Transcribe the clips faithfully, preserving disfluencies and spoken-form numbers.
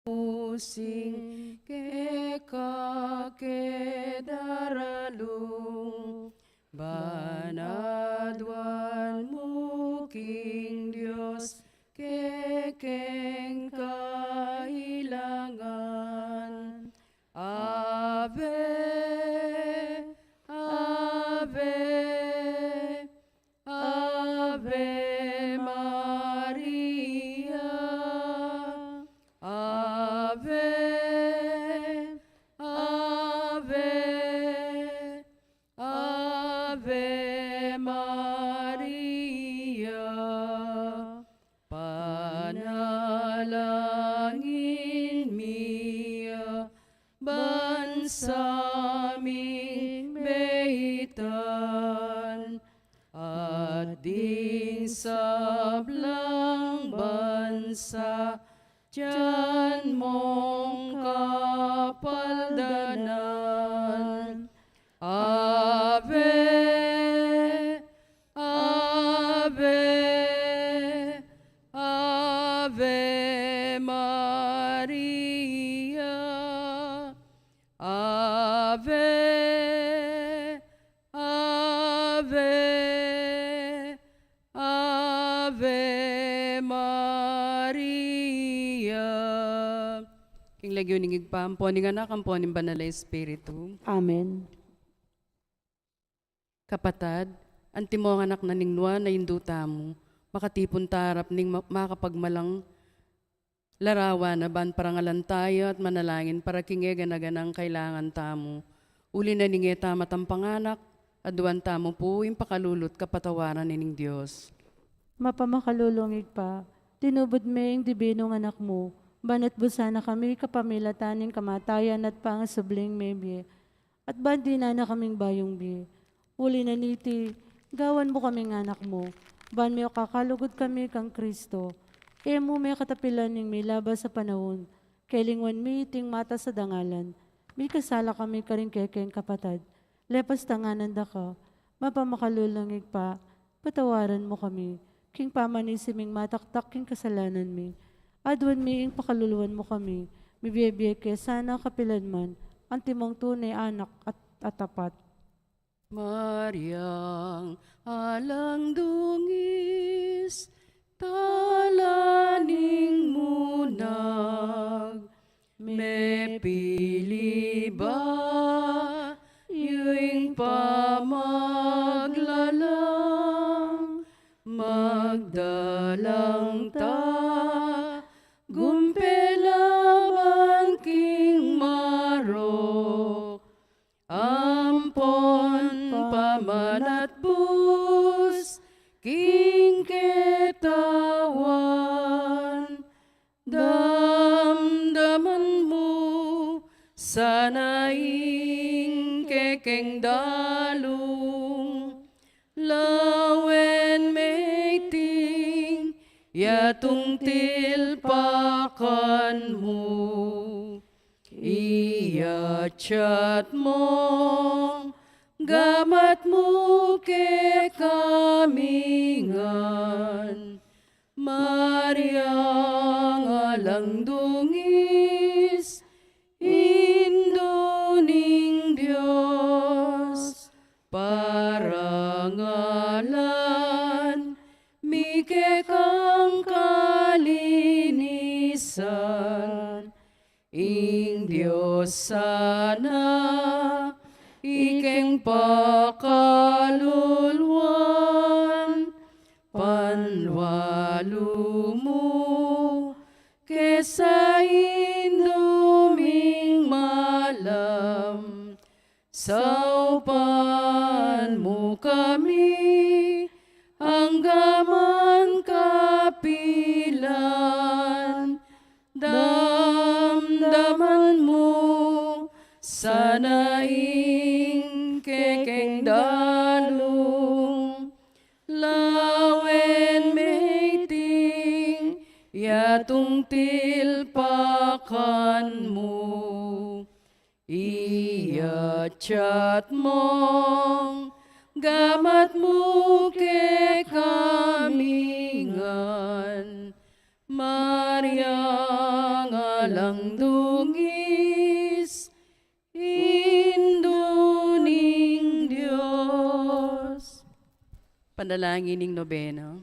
mu sing keka ke daralung, ban aduan mu king Dios kekeng kailangan. Ave, Ave, Ave Maria. Ave, Ave, Ave Maria. Panalangin mi ya ban sa ming beitan, at ding sablang bansa dian mong kapaldanan. Ave, Ave, Ave Maria. Ave, Ave, Ave Maria. King lagyu ning Ibpa, ampo ning Anak, ampo ning Banal a Espiritu. Amen. Kapatad, antimong anak na ning Nuan a Indu tamu, makatipun ta arap ning ma-, makapagmalang larawan na ban parangalan taya at manalangin para king e gana-ganang kailangan tamu. Uli na ning e tamu ating panganak, aduan tamu pu ing pakalulu at kapatawaran na ning Dios. Mapamakalulung Ibpa, tinubud me ing dibinung Anak mu, ban atbusan na kami kapamilatan ning kamatayan at pangasubling mebie, at ban dinan na kaming bayung bie. Uli na niti, gawan mu kaming anak mu, ban mekakalugud kami kang Kristo. E mu mekatapilan ing milabas a panaun, kelingwan mi iting matas a dangalan. Mikasala kami karing kekeng kapatad. Lepas tanganan da ka, mapamakalulung Ibpa, patawaran mu kami king pamanisi ming mataktak king kasalanan mi. Aduan mi ing pakaluluan mu kami, mibie-bie ke sana kapilan man, antimong tune anak at, at tapat. Mariang alang dungis, tala ning munag, mepili ba yu ing pamaglalang, magdalang ta gumpela ban king marok, ampon pamanatbus king ketawan. Damdaman mu sana ing kekeng dalung, lawen me iting yatung tilpakan mu. Iyatyat mung gamat mu kekami ngan, Mariang alang dungis, Indu ning Dios, parangalan mi kekang kalinisan. Ing Dios sana ikeng pakaluluan, panwalu mu ke sa Indu ming malam. Saupan mu kami angga man kapilan, damdaman mu sana ing kekeng dalung, lawen me iting yatung tilpakan mu. Iyatyat mung gamat mu kekami ngan, Mariang Ang dungis, Indu ning Dios. Panalangin ning nobena.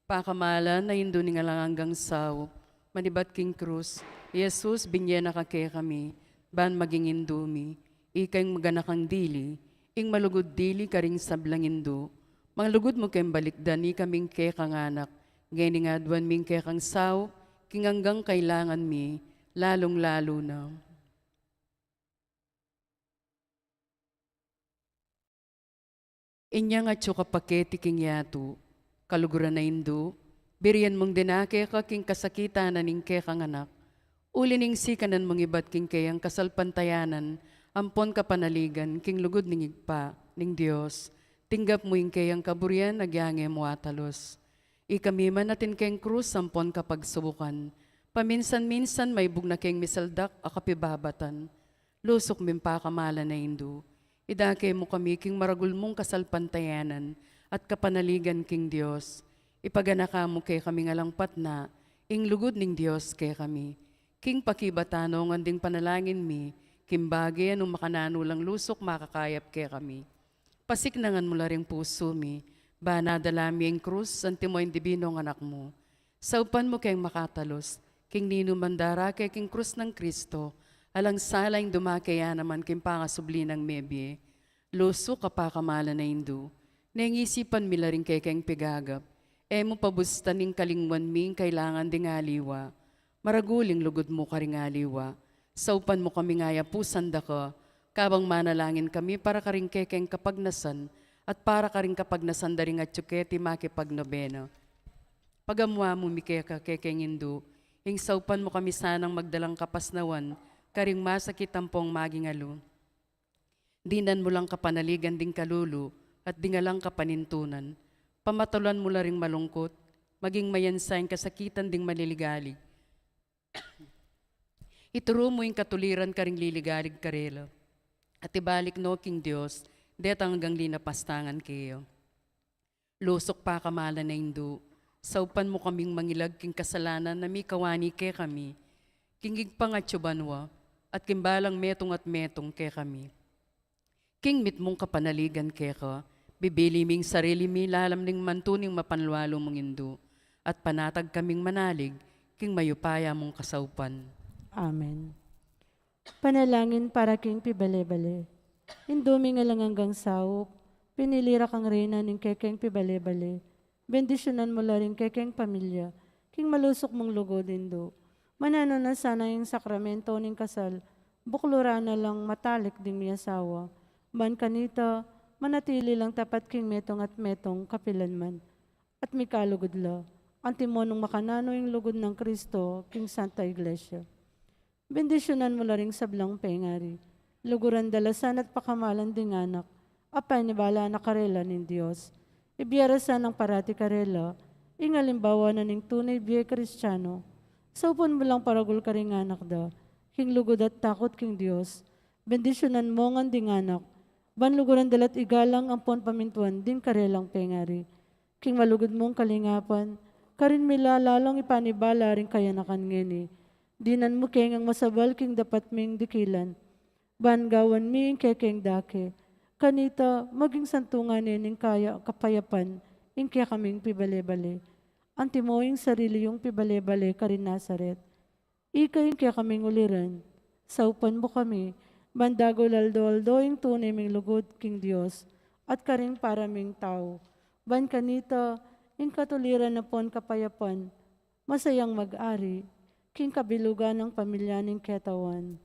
Pakamalan a Indu ning alang anggang saup, manibat king krus, Jesus, binye na ka kekami, ban maging Indu mi, ika ing maganakang dili, ing malugud dili karing sablang indu, malugud mu keng balikdan ikaming kekang anak, ngeni aduan mi ing kekang saup, king anggang kailangan mi, lalung-lalu na. Inyang atyu ka pa keti king yatu, kaluguran a Indu, birian mung dinake ka king kasakitan na ning kekang anak, uli ning sikanan mung ibat king keyang kasalpantayanan ampon kapanaligan king lugud ning Ibpa ning Dios, tinggap mu ing keyang kaburian agyang e mu atalus. Ikami man atin keng krus ampon kapagsubukan, paminsan-minsan maibug na keng misaldak a kapibabatan. Lusuk ming pakamalan a Indu, idake mu kami king maragul mung kasalpantayanan at kapanaligan king Dios. Ipaganaka mu kekaming alang patna ing lugud ning Dios kekami. King pakibatan nong ding panalangin mi, king bage nung makananu lang lusuk makakayap kekami. Pasiknangan mu la ring pusu mi, ban adala mi ing krus, antimo ing dibinong anak mu. Saupan mu keng makatalus, king ninuman darake king krus nang Kristo, alang sala ing dumake ya naman king pangasubli nang mebie. Lusuk a pakamalan a Indu, neng isipan mi la ring kekeng pigagap, e mu pabustan ing kalingwan mi ing kailangan ding aliwa. Maragul ing lugud mu karing aliwa. Saupan mu kaming ayapusan da ka, kabang manalangin kami para karing kekeng kapagnasan, at para karing kapagnasan da ring atyu keti makipagnobena. Pagamuan mu mi keka kekeng Indu, ing saupan mu kami sanang magdalang kapasnawan karing masakit ampong maging alu. Dinan mu lang kapanaligan ding kalulu at ding alang kapanintunan. Pamatulan mu la ring malungkut, maging mayansa ing kasakitan ding maliligalig. Ituru mu ing katuliran karing liligalig karela. At ibalik no king Dios detang anggang linapastangan keya. Lusuk pakamalan a Indu, saupan mu kaming mangilag king kasalanan a mikawani kekami, king Ibpang atyu banua, at king balang metung at metung kekami. King mitmung kapanaligan keka, bibili ming sarili mi lalam ning mantuning mapanlualu mung Indu, at panatag kaming manalig king mayupaya mung kasaupan. Amen. Panalangin para king pibale-bale. Indu ming alang anggang saup, pinili ra kang reyna ning kekeng pibale-bale. Bendisyunan mu la ring kekeng pamilya king malusuk mung lugud, Indu. Mananu na sana ing sakramento ning kasal, bukluran na lang matalik ding miasawa. Ban kanita, manatili lang tapat king metung at metung kapilan man. At mikalugud la, antimo nung makananu ing lugud nang Kristo king Santa Iglesia. Bendisyunan mu la ring sablang pengari. Luguran da la sana at pakamalan ding anak a panibala na karela ning Dios. Ibie ra sanang parati karela ing alimbawa na ning tune bie Kristiano. Saupan mu lang paragul karing anak da king lugud at takut king Dios. Bendisyunan mu ngan ding anak, ban luguran da la't igalang ampon pamintuan ding karelang pengari. King malugud mung kalingapan, karin mi la lalung ipanibala ring kayanakan ngeni. Dinan mu keng masabal king dapat ming dikilan. Ban gawan mi ing kekeng dake. Kanita, maging santungan ne ning kaya kapayapan ing kekaming pibale-bale. Antimo ing sarili yung pibale-bale karin Nazaret. Ika ing kekaming uliran, saupan mu kami, ban dagul aldo-aldo ing tune ming lugud king Dios, at karing para ming tau. Ban kanita, ing katuliran ampon kapayapan, masayang mag-ari, king kabilugan nang pamilya ning ketawan.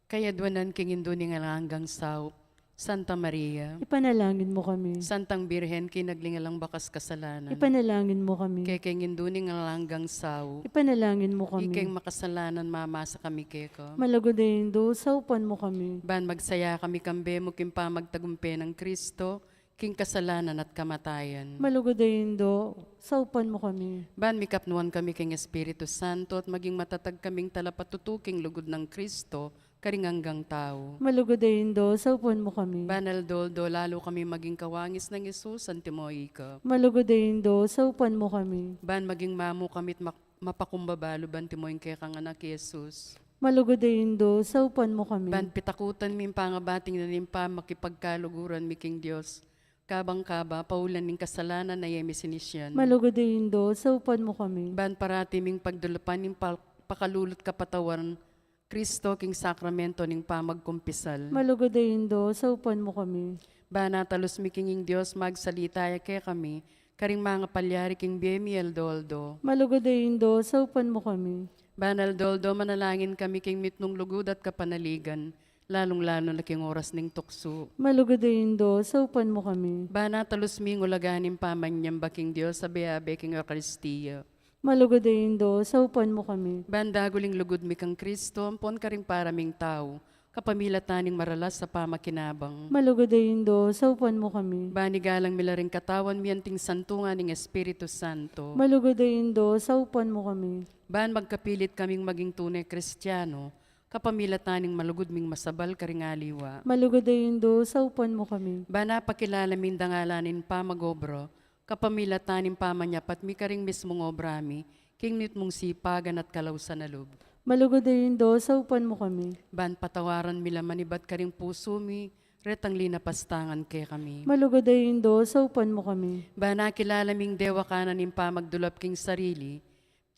Kayaduanan king Indu ning alang anggang saup, Santa Maria. Ipanalangin mu kami. Santang Birhen, kinagling alang bakas kasalanan. Ipanalangin mu kami. Kekeng Indu ning alang anggang saup. Ipanalangin mu kami. Ikeng makasalanan mamasa kami keka. Malugud a Indu, saupan mu kami. Ban magsaya kami kambe mu king pamagtagumpe nang Kristo, king kasalanan at kamatayan. Malugud a Indu, saupan mu kami. Ban mikapnuan kami king Espiritu Santo at maging matatag kaming talapatutu king lugud nang Kristo, karing anggang tau. Malugud a Indu, saupan mu kami. Ban aldo-aldo lalu kami maging kawangis nang Jesus, antimo ika. Malugud a Indu, saupan mu kami. Ban maging mamu kami't mak-, mapakumbaba lub antimo ing kekang anak Jesus. Malugud a Indu, saupan mu kami. Ban pitakutan mi ing pangabating na ning pamakipagkaluguran mi king Dios, kabang kaba, paulan ning kasalanan a e mi sinisian. Malugud a Indu, saupan mu kami. Ban parati ming pagdulapan ing pa-, pakalulu't kapatawan Kristo king sakramento ning pamagkumpisal. Malugud a Indu, saupan mu kami. Ban atalus mi king ing Dios magsalita ya kekami, karing mangapalyari king bie mi aldo-aldo. Malugud a Indu, saupan mu kami. Ban aldo-aldo manalangin kami king mitmung lugud at kapanaligan, lalung-lalu na king oras ning tuksu. Malugud a Indu, saupan mu kami. Ban atalus mi ing ulaga ning pamanyamba king Dios, abe-abe king Eukaristia. Malugud a Indu, saupan mu kami. Ban dagul ing lugud mi kang Kristo, ampon karing para ming tau, kapamilatan ning maralas a pamakinabang. Malugud a Indu, saupan mu kami. Ban igalang mi la ring katawan mi anting santungan ning Espiritu Santo. Malugud a Indu, saupan mu kami. Ban magkapilit kaming maging tune Kristiano, kapamilatan ning malugud ming masabal karing aliwa. Malugud a Indu, saupan mu kami. Ban apakilala mi ing dangalan ning pamag-obra, kapamilatan ning pamanyapat mi karing mismung obra mi, king mitmung sipagan at kalausan a lub. Malugud a Indu, saupan mu kami. Ban patawaran mi la manibat karing pusu mi, retang linapastangan kekami. Malugud a Indu, saupan mu kami. Ban akilala ming dewakan na ning pamagdulap king sarili,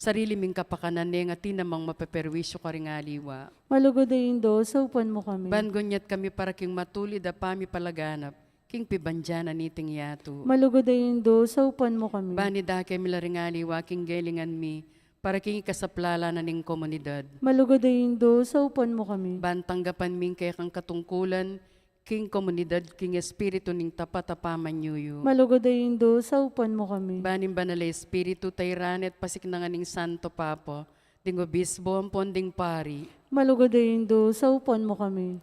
sarili ming kapakanan neng atin namang mapeperwisyu karing aliwa. Malugud a Indu, saupan mu kami. Ban gunyat kami para king matulid a pamipalaganap, king pibandian na niting yatu. Malugud a Indu, saupan mu kami. Ban idake mi la ring aliwa king gelingan mi, para king ikasaplalan na ning komunidad. Malugud a Indu, saupan mu kami. Ban tanggapan ming kekang katungkulan, king komunidad, king espiritu ning tapat a pamanyuyu. Malugud a Indu, saupan mu kami. Ban ing Banal a Espiritu, tairan at pasiknangan ning Santo Papa, ding obispo, ampon ding pari. Malugud a Indu, saupan mu kami.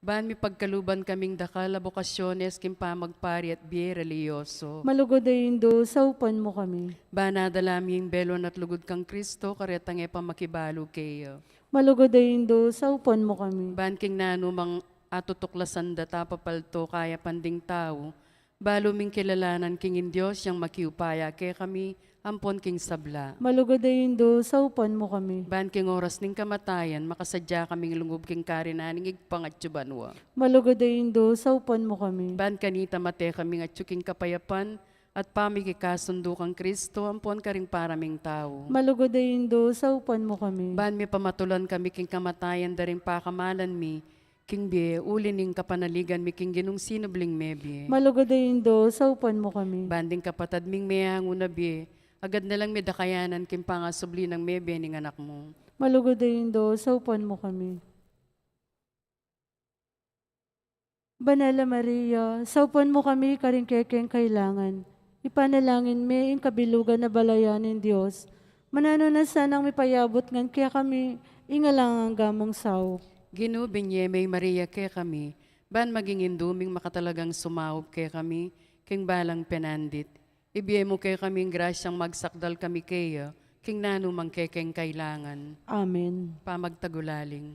Ban mipagkaluban kaming dakal a bokasyones king pamagpari at bie relihiyoso. Malugud a Indu, saupan mu kami. Ban adala mi ing belon at lugud kang Kristo, karetang e pa makibalu keya. Malugud a Indu, saupan mu kami. Ban king nanumang atutuklasan da, tapapalto kayapan ding tau, balu ming kilalanan king ing Dios yang makiupaya kekami, ampon king sabla. Malugud a Indu, saupan mu kami. Ban king oras ning kamatayan, makasadya kaming lungub king karinan ning Ibpang atsu banua. Malugud a Indu, saupan mu kami. Ban kanita mate kaming atsu king kapayapan, at pamikikasundu kang Kristo, ampon karing para ming tau. Malugud a Indu, saupan mu kami. Ban mipamatulan kami king kamatayan da ring pakamalan mi king bie, uli ning kapanaligan mi king Ginung sinubling mebie. Malugud a Indu, saupan mu kami. Ban ding kapatad ming meangu na bie, agad na lang midakayanan king pangasubli nang mebie ning Anak mu. Malugud a Indu, saupan mu kami. Banal a Maria, saupan mu kami karing kekeng kailangan. Ipanalangin mi ing kabilugan a balayan ning Dios. Mananu na sanang mipayabut ngan kekami ing alang angga mung saup. Ginu, binye me ing Maria kekami, ban maging indu ming makatalagang sumaup kekami king balang penandit. Ibie mu kekami ing grasyang magsakdal kami keya king nanumang kekeng kailangan. Amen. Pamagtagulaling.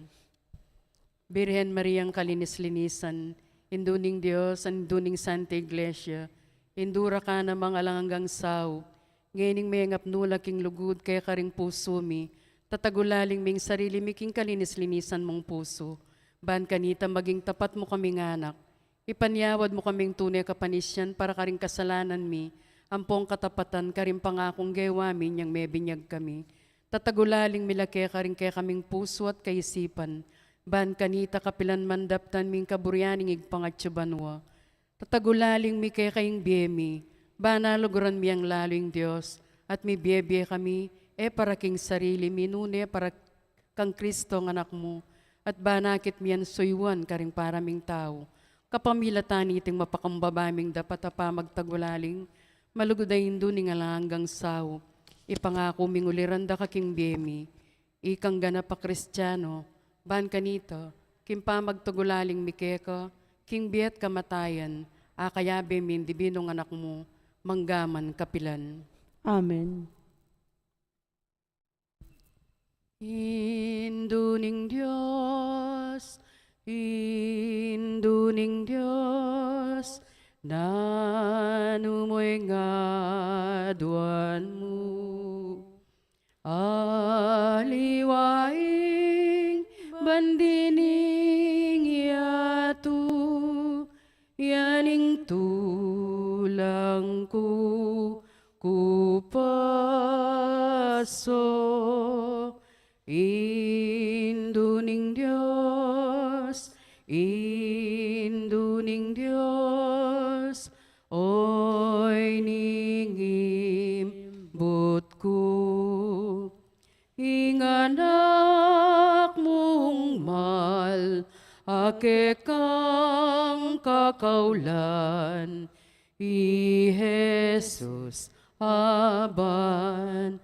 Birhen Mariang kalinis-linisan, Indu ning Dios, Indu ning Santa Iglesia, Indu ra ka namang alang anggang saup, ngening mengapnu la king lugud keka ring pusu mi, tatagulaling mi ing sarili mi king kalinis-linisan mung pusu, ban kanita maging tapat mu kaming anak, ipanyawad mu kaming tune kapanisian para karing kasalanan mi, ampong katapatan karing pangakung gewa mi inyang mebinyag kami. Tatagulaling mi la keka ring kekaming pusu at kaisipan, ban kanita kapilan man daptan mi ing kaburian ning Ibpang atsu banua. Tatagulaling mi keka ing bie mi, ban aluguran mi yang lalu ing Dios, at mibiebie kami, e para king sarili mi, nune para kang Kristong Anak mu, at ban akit mi yang suyuan karing para ming tau. Kapamilatan niting mapakumbaba ming dapat a pamagtagulaling, malugud a Indu ning alang anggang saup, ipangaku ming uliran da ka king bie mi, ikang ganap a Kristiano, ban kanita, king pamagtagulaling mi keka, king bie at kamatayan, akayabe mi ing dibinung Anak mu, mangga man kapilan. Amen. Indu ning Dios, Indu ning Dios, nanu mu ing aduan mu? Aliwa ing Andi ning yatu, ya ning tulang ku, kupaso. Indu ning Dios, Indu ning Dios, oy ning imbut ku. Ing anak mung mal, a kekang kakaulan, i Jesus abandi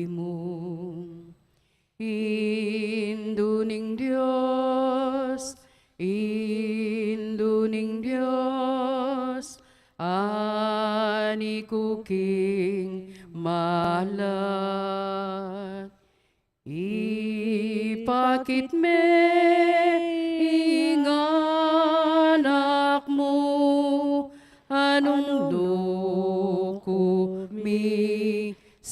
mu. Indu ning Dios, Indu ning Dios, ani ku king malat. Ipakit me ing anak mu, anung nu ku misadsado.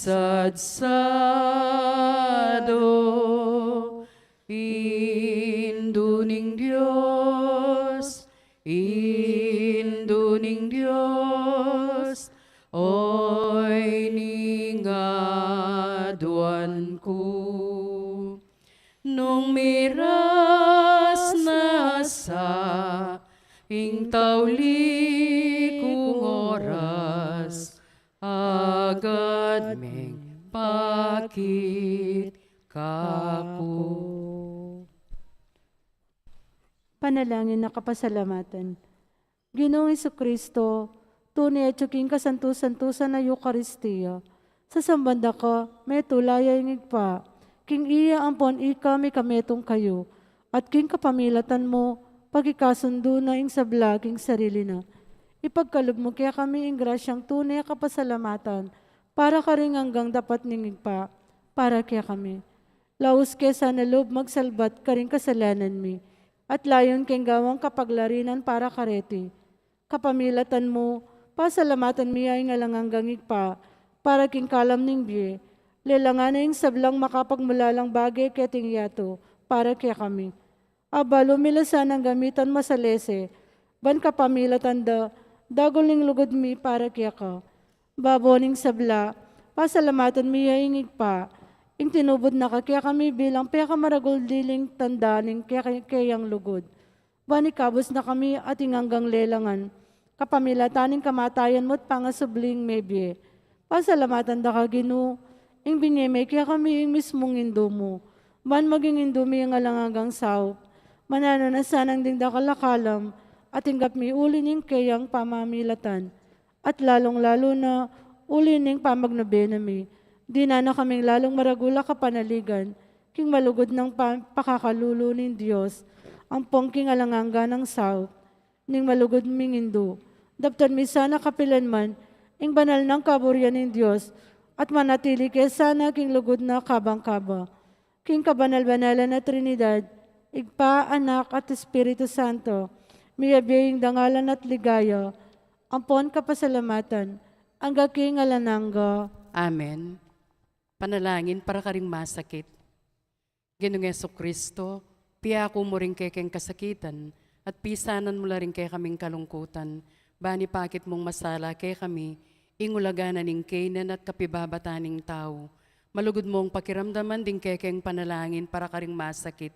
Indu ning Dios, Indu ning Dios, oy ning aduan ku. Nung miras na sa ing tauli kung oras, agad meng pakit kaku. Panalangin a kapasalamatan. Ginung Jesucristo, tune atyu king kasantu-santusan a Eukaristia, sasamban da ka, metula ya ing Ibpa, king iya ampon ika mikametung kayu, at king kapamilatan mu, pakikasundu na ing sabla king sarili na. Ipagkalub mu kekami ing grasyang tune kapasalamatan, para karing anggang dapat ning Ibpa, para kekami. Laus ke sana lub magsalbat karing kasalanan mi, at layun keng gawang kapaglarinan para kareti. Kapamilatan mu, pasalamatan mi ya ing alang anggang Ibpa, para king kalam ning bie, lelangan na ing sablang makapagmulalang bage keting yatu, para kekami. Abalu mi la sanang gamitan masalese, ban kapamilatan da, dagul ning lugud mi para keka. Babo ning sabla, pasalamatan mi ya ing Ibpa, ing tinubud na ka kekami bilang pekamaragul diling tanda ning ke-, keyang lugud. Ban ikabus na kami ating anggang lelangan, kapamilatan ning kamatayan mu't pangasubling mebie. Pasalamatan da ka, Ginu, ing binie me kekami ing mismung Indu mu. Ban maging Indu mi ing alang anggang saup. Mananu na sanang ding dakal a kalam, ating gap mi uli ning keyang pamamilatan. At lalung-lalu na, uli ning pamagnobena mi, dinan na kaming lalung maragul a kapanaligan, king malugud nang pa-, pakakalulu ning Dios, ampong king alang angga nang saup ning malugud ming Indu. Daptan mi sana kapilan man, ing banal nang kaburian ning Dios, at manatili ke sana king lugud na kabang-kaba. King kabanal-banalan a Trinidad, Ibpa, Anak, at Espiritu Santo, miyabie ing dangalan at ligaya, ampon kapasalamatan, angga king alang angga. Amen. Panalangin para karing masakit. Ginung Jesucristo, piyaku mu ring kekeng kasakitan, at pisanan mu la ring kekaming kalungkutan, ban ipakit mung masala kekami, ing ulaga na ning keynan at kapibabatan ning tau. Malugud mung pakiramdaman ding kekeng panalangin para karing masakit.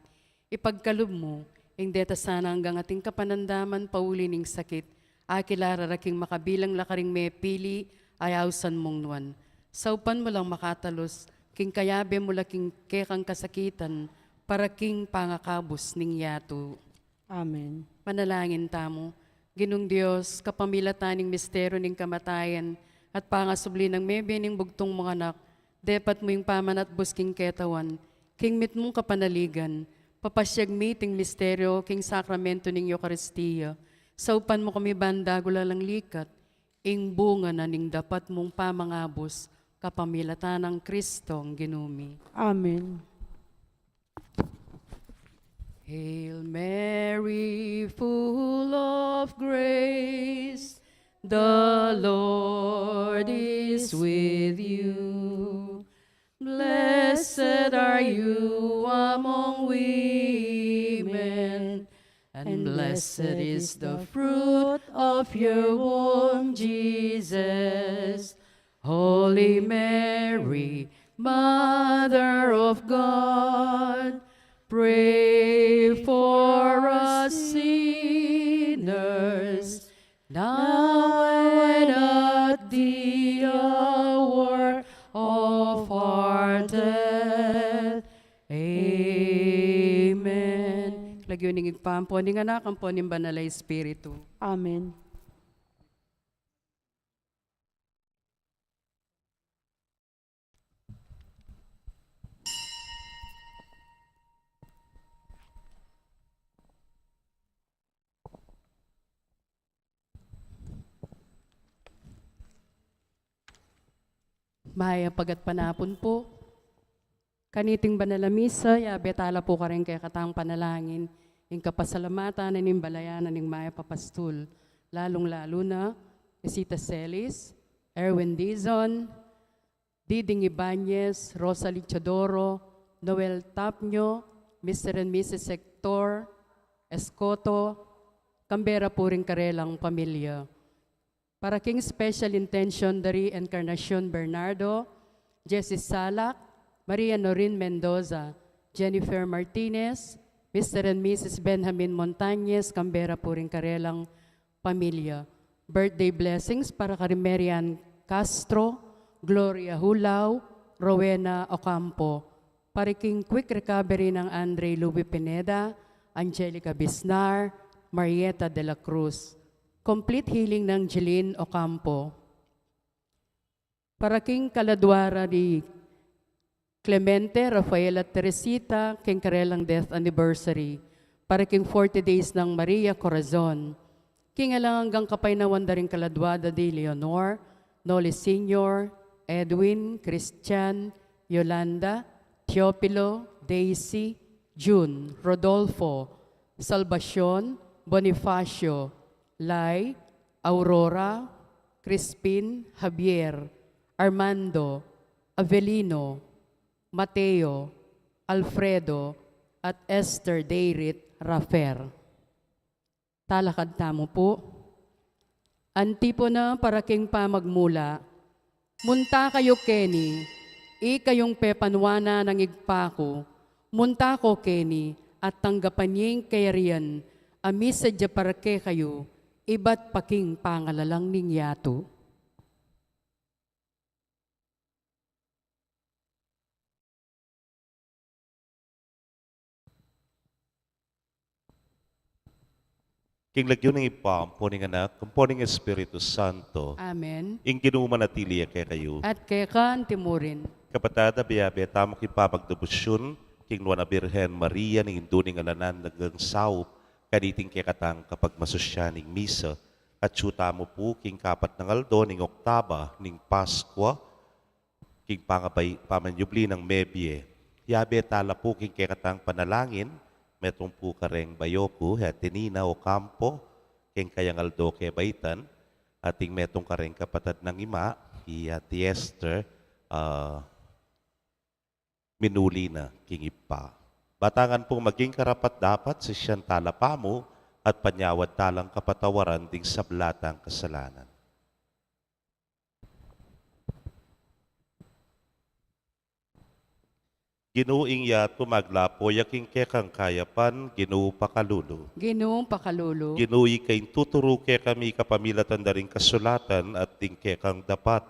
Ipagkalub mu, ing deta sana anggang ating kapanandaman pauli ning sakit, akilala ra king makabilang la karing mepili, a ausan mung nuan. Saupan mu lang makatalus, king kayabe mu la king kekang kasakitan, para king pangakabus ning yatu. Amen. Manalangin tamu. Ginung Dios, kapamilatan ning misteryu ning kamatayan at pangasubli nang mebie ning bugtung mung Anak, depat mu ing pamanatbus king ketawan, king mitmung kapanaligan, papasyag mi iting misteryu king sakramento ning Eukaristia, saupan mu kami ban dagul alang likat, ing bunga na ning dapat mung pamangabus, kapamilatan nang Kristong Ginu mi. Amen. Hail Mary, full of grace, the Lord is with you. Blessed are you among women, And blessed is the fruit of your womb, Jesus. Holy Mary, Mother of God, pray for us sinners, now and at the hour of our death. Amen. Lagyu ning Ibpa, ampo ning Anak, ampo ning Banal a Espiritu. Amen. Mayap a gatpanapun pu. Kaniting banal a misa, yabe tala pu karing kekatang panalangin ing kapasalamatan na ning balayan na ning Mayap a Pastul, lalung-lalu na i Sita Celis, Erwin Dizon, Diding Ibanez, Rosalie Teodoro, Noel Tapño, Mister and Missus Hector Escoto, kambe ra pu ring karelang pamilya. Para king special intention da ri Encarnacion Bernardo, Jessie Salak, Maria Norin Mendoza, Jennifer Martinez, Mister and Missus Benjamin Montañez, kambe ra pu ring karelang pamilya. Birthday blessings para kari Marian Castro, Gloria Hulao, Rowena Ocampo. Para king quick recovery nang Andre Louis Pineda, Angelica Bisnar, Marieta de la Cruz. Complete healing nang Jeline Ocampo. Para king kaladua ra di Clemente, Rafael at Teresita, king karelang death anniversary. Para king forty days nang Maria Corazon. King alang anggang kapaynawan da ring kaladua da di Leonor, Noli Senior, Edwin, Christian, Yolanda, Teofilo, Daisy, June, Rodolfo, Salvacion, Bonifacio, Lai, Aurora, Crispin, Javier, Armando, Avelino, Mateo, Alfredo, at Esther Deirit Rafer. Talakad tamu pu. Antipona para king pamagmula. Munta kayu keni, ikayung pepanuan nang Ibpa ku, munta ko keni, at tanggapan ye ing kayarian a misadya para kekayu, ibat pa king pangalalang ning yatu. King lagyu ning Ibpa, ampo ning Anak, ampo ning Espiritu Santo. Amen. Ing Ginu manatili ya kekayu. At keka antimurin. Kapatad, abe-abe tamu king pamagdebusyun king Nuan a Birhen Maria, ning Indu ning alang anggang saup, kaniting kekatang kapagmasusyan ning misa. Atyu tamu pu king kapat nang aldo ning oktaba ning Paskua, king pangabay, pamanyubli nang mebie. Yabe tala pu king kekatang panalangin, metung pu kareng bayu ku, i Ate Nina Ocampo, king kayang aldo kebaitan, at ing metung kareng kapatad nang ima, i Ate Esther, ah, minuli na king Ibpa. Batangan pung maging karapat-dapat, sisian tala pamu, at panyawad talang kapatawaran ding sabla tang kasalanan. Ginu, ing yatu maglapo ya king kekang kayapan, Ginu pakalulu. Ginu pakalulu. Ginu, ika ing tuturu kekami kapamilatan da ring kasulatan at ding kekang dapat,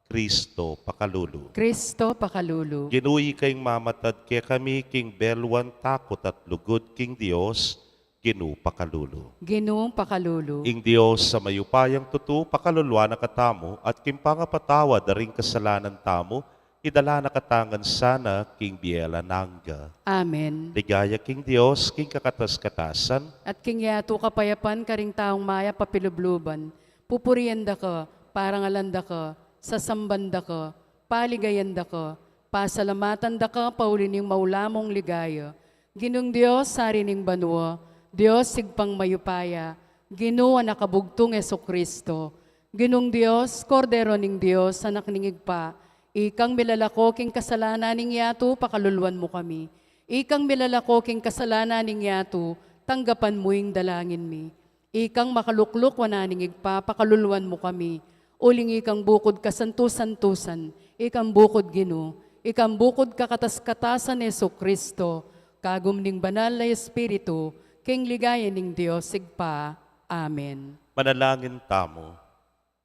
Kristo pakalulu. Kristo pakalulu. Ginu, ika ing mamatad kekami king belwan takut at lugud king Dios, Ginu pakalulu. Ginu pakalulu. Ing Dios a mayupayang tutu, pakaluluan na katamu, at king pangapatawad da ring kasalanan tamu, idala na katamu ngan sana king bie alang angga. Amen. Ligaya king Dios, king kakatas-katasan. At king yatu kapayapan karing taung mayap a pilubluban, pupurian da ka, parangalan da ka, sasamban da ka, paligayan da ka, pasalamatan da ka, pauli ning maula mung ligaya. Ginung Dios, Ari ning banua, Dios Ibpang mayupaya, Ginu, Anak a bugtung, Jesucristo. Ginung Dios, Kordero ning Dios, Anak ning Ibpa, ikang milalako king kasalanan ning yatu, pakaluluan mu kami. Ikang milalako king kasalanan ning yatu, Tanggapan mu ing dalangin mi. Ikang makalukluk wanan ning Ibpa, pakaluluan mu kami. Uling ikang bukud kasantu-santusan, ikang bukud Ginu, ikang bukud kakatas-katasan Jesucristo, kagum ning Banal a Espiritu, king ligaya ning Dios Ibpa. Amen. Manalangin tamu.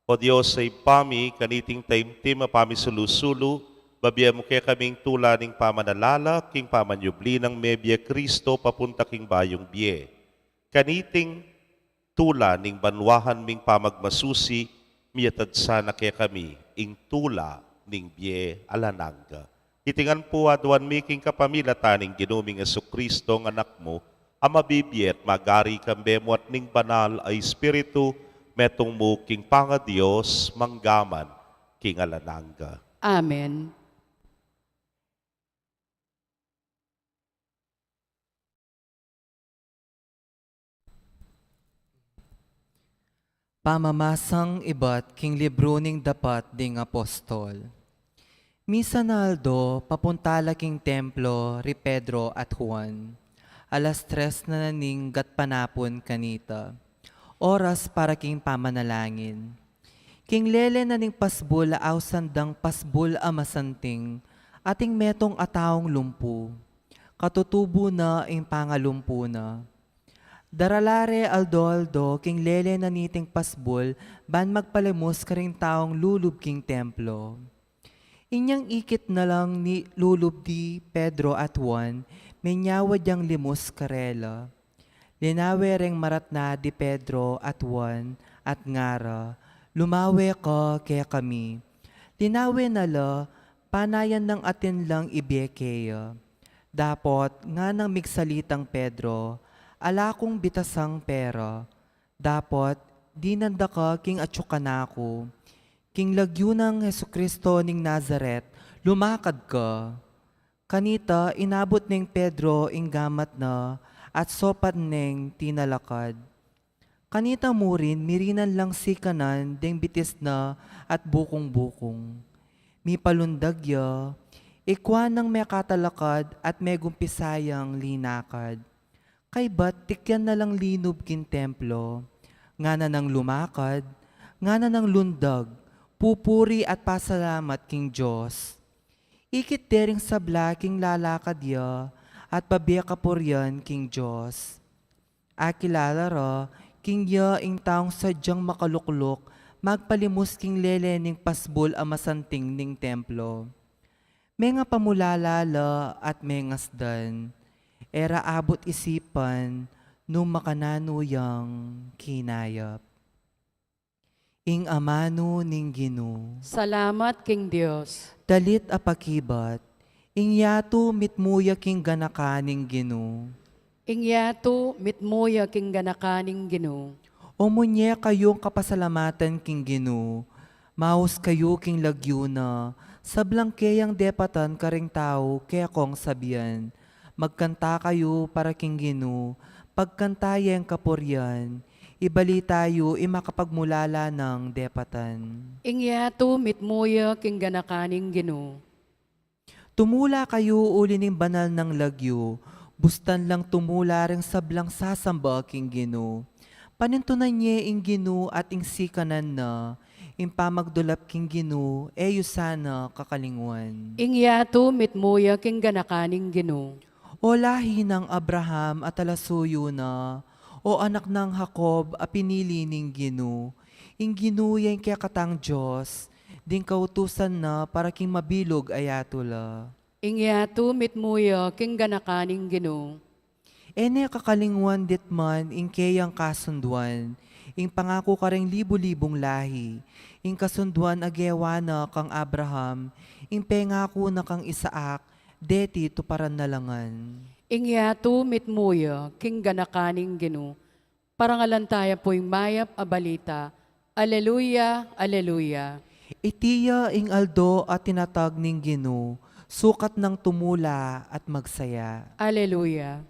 O Dios a Ibpa mi, kaniting taimtim a pamisulu-sulu, babie mu kekaming tula ning pamanalala king pamanyubli nang mebie Kristo papunta king bayung bie. Kaniting tula ning banwahan ming pamagmasusi, miatad sana kekami ing tula ning bie alang angga. Iti ngan pu aduan mi king kapamilatan ning Ginu ming Jesucristo, ing Anak mu, a mabibie at magari kambe mu at ning Banal a Espiritu, metung mu king pangaDios, mangga man king alang angga. Amen. Pamamasang ibat king libru ning Dapat ding Apostol. Misan a aldo, papunta la king templo ri Pedro at Juan. Alas tres na na ning gatpanapun kanita. Oras para king pamanalangin. King lele na ning pasbul a ausan dang pasbul a masanting, ating metung a taung lumpu. Katutubu na ing pangalumpu na. Darala re aldo-aldo king lele na niting pasbul ban magpalimus karing taung lulub king templo. Inyang ikit na lang ni lulub di Pedro at Juan, menyawa dyang limus karela. Linawe reng maratna di Pedro at Juan at ngara, "Lumawe ka kekami." Linawe na la, panayan nang atin lang ibie keya. Dapot, nganang migsalitang Pedro, "Ala kung bitasang pera." Dapot, dinan da ka king atyu kanaku. King lagyu nang Jesucristo ning Nazaret, lumakad ka. Kanita, inabut neng Pedro ing gamat na at sopan neng tinalakad. Kanita murin, mirinan lang sikanan deng bitis na at bukung-bukung. Mipalundag ya, ikwa nang mekatalakad at megumpisa yang linakad. Kaybat tikyan na lang linub king templo, ngana nang lumakad, ngana nang lundag, pupuri at pasalamat king Dios. Ikit de ring sabla king lalakad ya at babie kapurian king Dios. Akilala ra king ya ing taung sadyang makalukluk magpalimus king lele ning pasbul a masanting ning templo. Mengapamulala la at mengasdan, e ra abut isipan nung makananu yang kinayap. Ing amanu ning Ginu. Salamat king Dios. Dalit a pakibat. Ing yatu mitmu ya king ganakan ning Ginu. Ing yatu mitmu ya king ganakan ning Ginu. O munye kayung kapasalamatan king Ginu, maus kayu king lagyu na, sablang keyang depatan karing tau kekong sabian. Magkanta kayu para king Ginu, pagkanta yeng kapurian, ibalita yu ing makapagmulala nang depatan. Ing yatu mitmu ya king ganakan ning Ginu. Tumula kayu uli ning banal nang lagyu, bustan lang tumula ring sablang sasamba king Ginu. Panintunan ye ing Ginu at ing sikanan na, ing pamagdulap king Ginu, e yu sana kakalingwan. Ing yatu mitmu ya king ganakan ning Ginu. O lahi nang Abraham a talasuyu na, o anak nang Jacob a pinili ning Ginu, ing Ginu ya ing kekatang Dios, ding kautusan na para king mabilug a yatu la. Ing yatu mitmu ya king ganakan ning Ginu. E ne kakalingwan ditman ing keyang kasunduan, ing pangaku karing libu-libung lahi, ing kasunduan a gewa na kang Abraham, ing pengaku na kang Isaac, deti tuparan na la ngan. Ing yatu mitmu ya king ganakan ning Ginu. Parangalan taya pu ing mayap a balita. Aleluya, aleluya. Iti ya ing aldo a tinatag ning Ginu, sukat nang tumula at magsaya. Aleluya.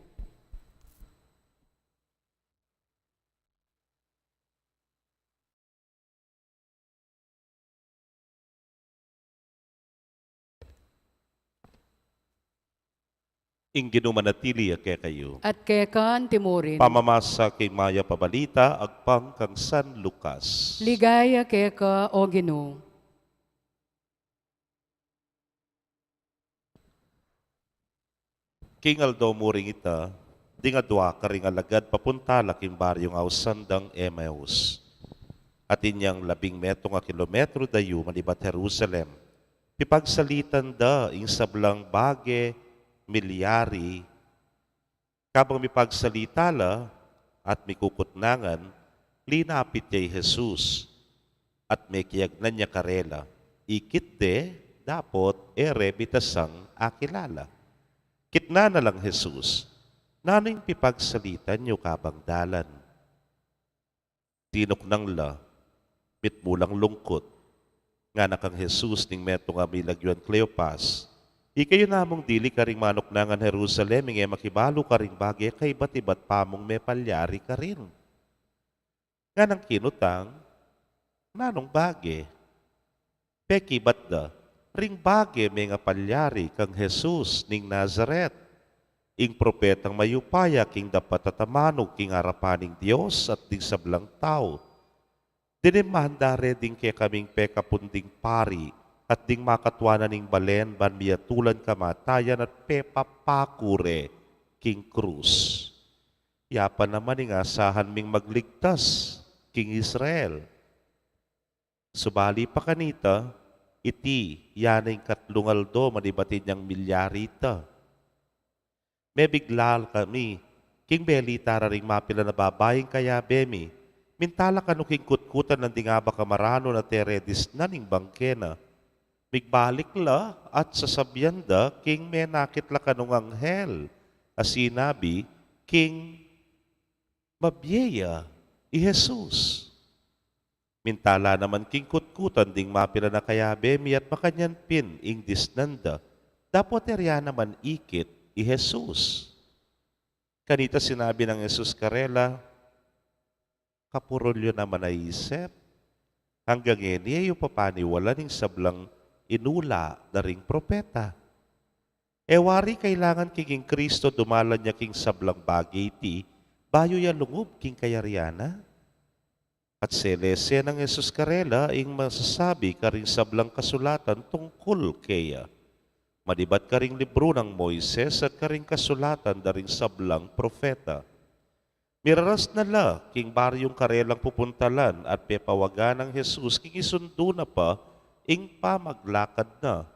Ing Ginu manatili ya kekayu. At keka antimurin. Pamamasa king Mayap a Balita agpang kang San Lucas. Ligaya keka, O Ginu. King aldo mu ring ita, ding adwa karing alagad papunta la king baryung ausan dang Emmaus. At inyang labing metung a kilometru dayu manibat Jerusalem, pipagsalitan da ing sablang bage milyari. Kabang mipagsalita la at mikukutnangan, linapit ya i Jesus at mekiagnan ya karela. Ikit de, dapot e re bitasang akilala. Kitnan na lang Jesus, "Nanu ing pipagsalitan yu kabang dalan?" Tinuknang la, mitmu lang lungkut. Ngana kang Jesus ning metung a milagyuan Cleopas, "Ikayu namung dili karing manuknangan Jerusalem ing e makibalu karing bage kaibat-ibat pamung mepalyari karin?" Nganang kinutang, "Nanung bage?" Pekibat da, "Ring bage mengapalyari kang Jesus ning Nazaret, ing propetang mayupaya king dapat a tamanug king arapan ning Dios at ding sablang tau. Diniman da re ding kekaming pekapun ding pari at ding makatua na ning balen ban miyatulan kamatayan at pepapaku re king krus. Ya pa naman ing asahan ming magligtas king Israel." Subali pa kanita, iti ya na ing katlung aldo manibat inyang milyari ita. Mebigla la kami king belita ra ring mapilan a babaing kayabe mi. Minta la kanu king kutkutan na ding abak a maranun at e re disnan ing bangke na. Migbalik la at sasabian da king menakit la kanung anghel a sinabi king mabie ya i Jesus. Minta la naman king kutkutan ding mapilan a kayabe mi at makanyan pin ing disnan da, dapot e ra naman ikit i Jesus. Kanita sinabi nang Jesus karela, "Kapurul yu naman a isip, anggang ngeni e yu pa paniwalan ing sablang inula da ring propeta. E wari kailangan king ing Kristo dumalan ya king sablang bage iti, bayu ya lungub king kayarian na?" At selese nang Jesus karela ing masasabi karing sablang kasulatan tungkul keya, manibat karing libru nang Moises at karing kasulatan da ring sablang propeta. Miraras na la king baryung karelang pupuntalan at pepawagan nang Jesus king isundu na pa ing pamaglakad na.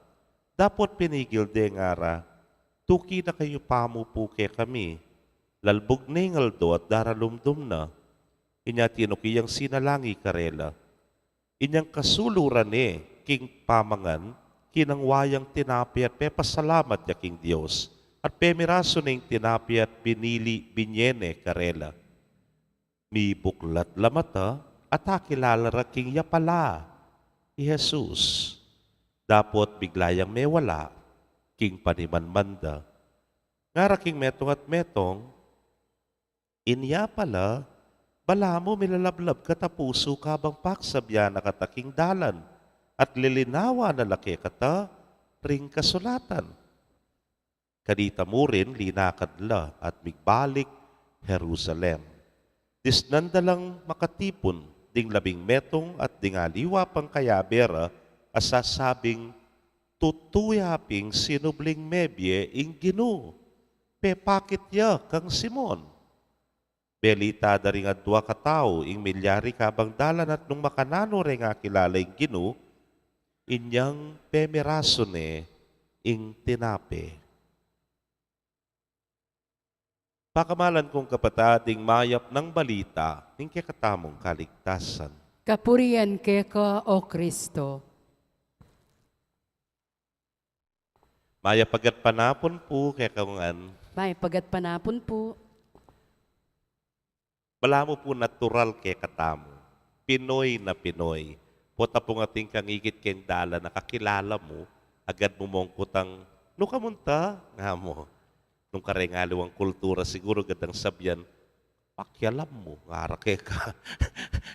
Dapot pinigil de, ngara, "Tuki na kayu pamu pu kekami, lalbug ne ing aldo at daralumdum na." Inya tinuki yang sinalangi karela. Inyang kasulu ra ne king pamangan, kinangwa yang tinape at pepasalamat ya king Dios, at pemirasu ne ing tinape at binili, binye ne karela. Mibuklat la mata at akilala ra king ya pala i Jesus. Dapot bigla yang mewala king panimanman da. Ngara king metung at metung, "Inya pala, balamu milalablab kata pusu kabang paksabian na kata king dalan, at lilinawan na la kekata ring kasulatan." Kanita murin linakad la at migbalik Jerusalem. Disnan da lang makatipun ding labing metung at ding aliwa pang kayabe ra a sasabing, "Tutu ya ping sinubling mebie ing Ginu, pepakit ya kang Simon." Belita da ring adwa katau ing milyari kabang dalan at nung makananu reng akilala ing Ginu, inyang pemirasu ne ing tinape. Pakamalan kung kapatad, ing mayap nang balita ning kekatamung kaligtasan. Kapurian keka, O Kristo. Mayap a gatpanapun pu kekayu ngan. Mayap a gatpanapun pu. Balamu pu natural kekatamu. Pinoy na Pinoy. Pota pung atin kang ikit keng dalan a kakilala mu, agad mu mung kutang, "Nu ka munta?" nga mu. Nung kareng aliwang kultura siguru gad dang sabian, "Pakialam mu," ngara keka.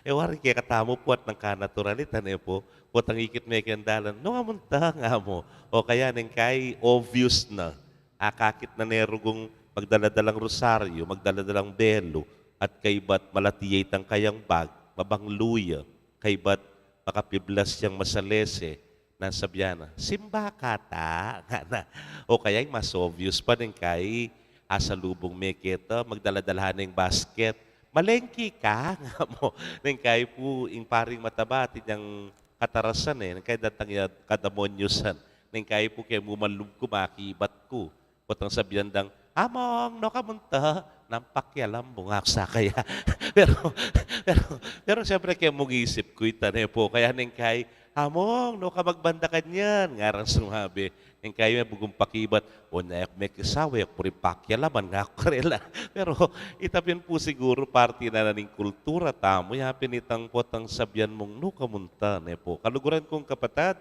E wari kekatamu pu at nang kanaturalan, e pu. Potang ikit me keng dalan, "Nu ka munta?" nga mu. O kaya neng kai obvious na. Akakit na ne rugung magdala-dalang rosaryu, magdala-dalang belu, at kaybat malati ya itang kayang bag, mabanglu ya, kaybat makapiblas yang masalese, nanu sabyan na, "Simba ka ta," ngana. O kaya ing mas obvious pa, neng kai asalubung me keta, magdala-dala ne ing basket, "Malengki ka," nga mu. Neng kai pu, ing paring mataba, atin yang katarasan e, neng kai datang ya kadamonyusan. Neng kai pu kemu manlub ku, makibat ku. Potang sabyan dang, "Among, nu ka munta?" "Nanu pakialam mu?" nga ku sa kaya. Pero, pero, pero siyempre kemung isip ku ita, ne pu. Kaya neng kai, "Among, nu ka magbanda kanyan?" ngarang sumabi. Neng kai me bugung pakibat, "O, ne ku mekisawe, e ku pu rin pakialaman," nga ku karela. Pero ita pin pu siguru parti na na ning kultura tamu, ya pin itang potang sabyan mung, "Nu ka munta?" ne pu. Kaluguran kung kapatad,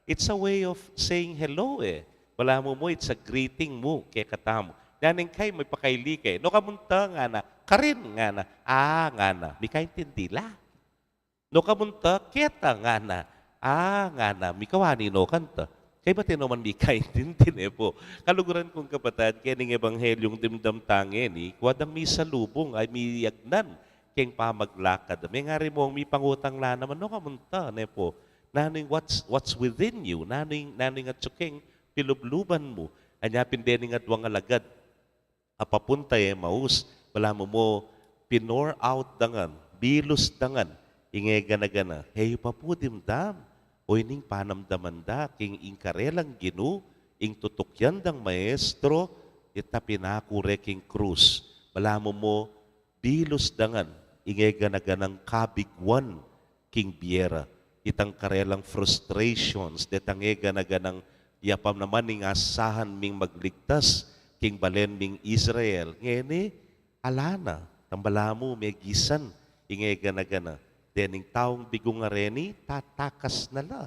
it's a way of saying hello e. Balamu mu, it's a greeting mu kekatamu. Neng kai mipakaili ke, "Nu ka munta?" ngana. "Karin," ngana. "A," ngana, mikaintindi la. "Nu ka munta?" "Keta," ngana. "A," ngana, "Mikawani nu kanta." Kaybat e no man mikaintindi, ne pu. Kaluguran kung kapatad, keni ing ebanghelyung dimdam ta ngeni, kuwa dang misalubung, ay miyagnan keng pamaglakad. Mengari mung mipangutang la naman, "Nu ka munta?" ne pu. Nanu ing what's, what's within you? Nanu ing, nanu ing atsu keng pilubluban mu? Anya pin dening aduang alagad a papunta Emmaus, balamu mu, pinpour out da ngan, bilus da ngan ing e gana-gana. E yu pa pu dimdam o ining panamdaman da king ing karelang Ginu, ing tutukyan dang Maestro, ita pinaku re king krus. Balamu mu, bilus da ngan ing e gana-ganang kabiguan king bie ra, itang karelang frustrations, detang e gana-ganang ya pa naman ing asahan ming magligtas king balen ming Israel. Ngeni, ala na, tang balamu megisan ing e gana-gana. Dening taung bigung a reni, tatakas na la,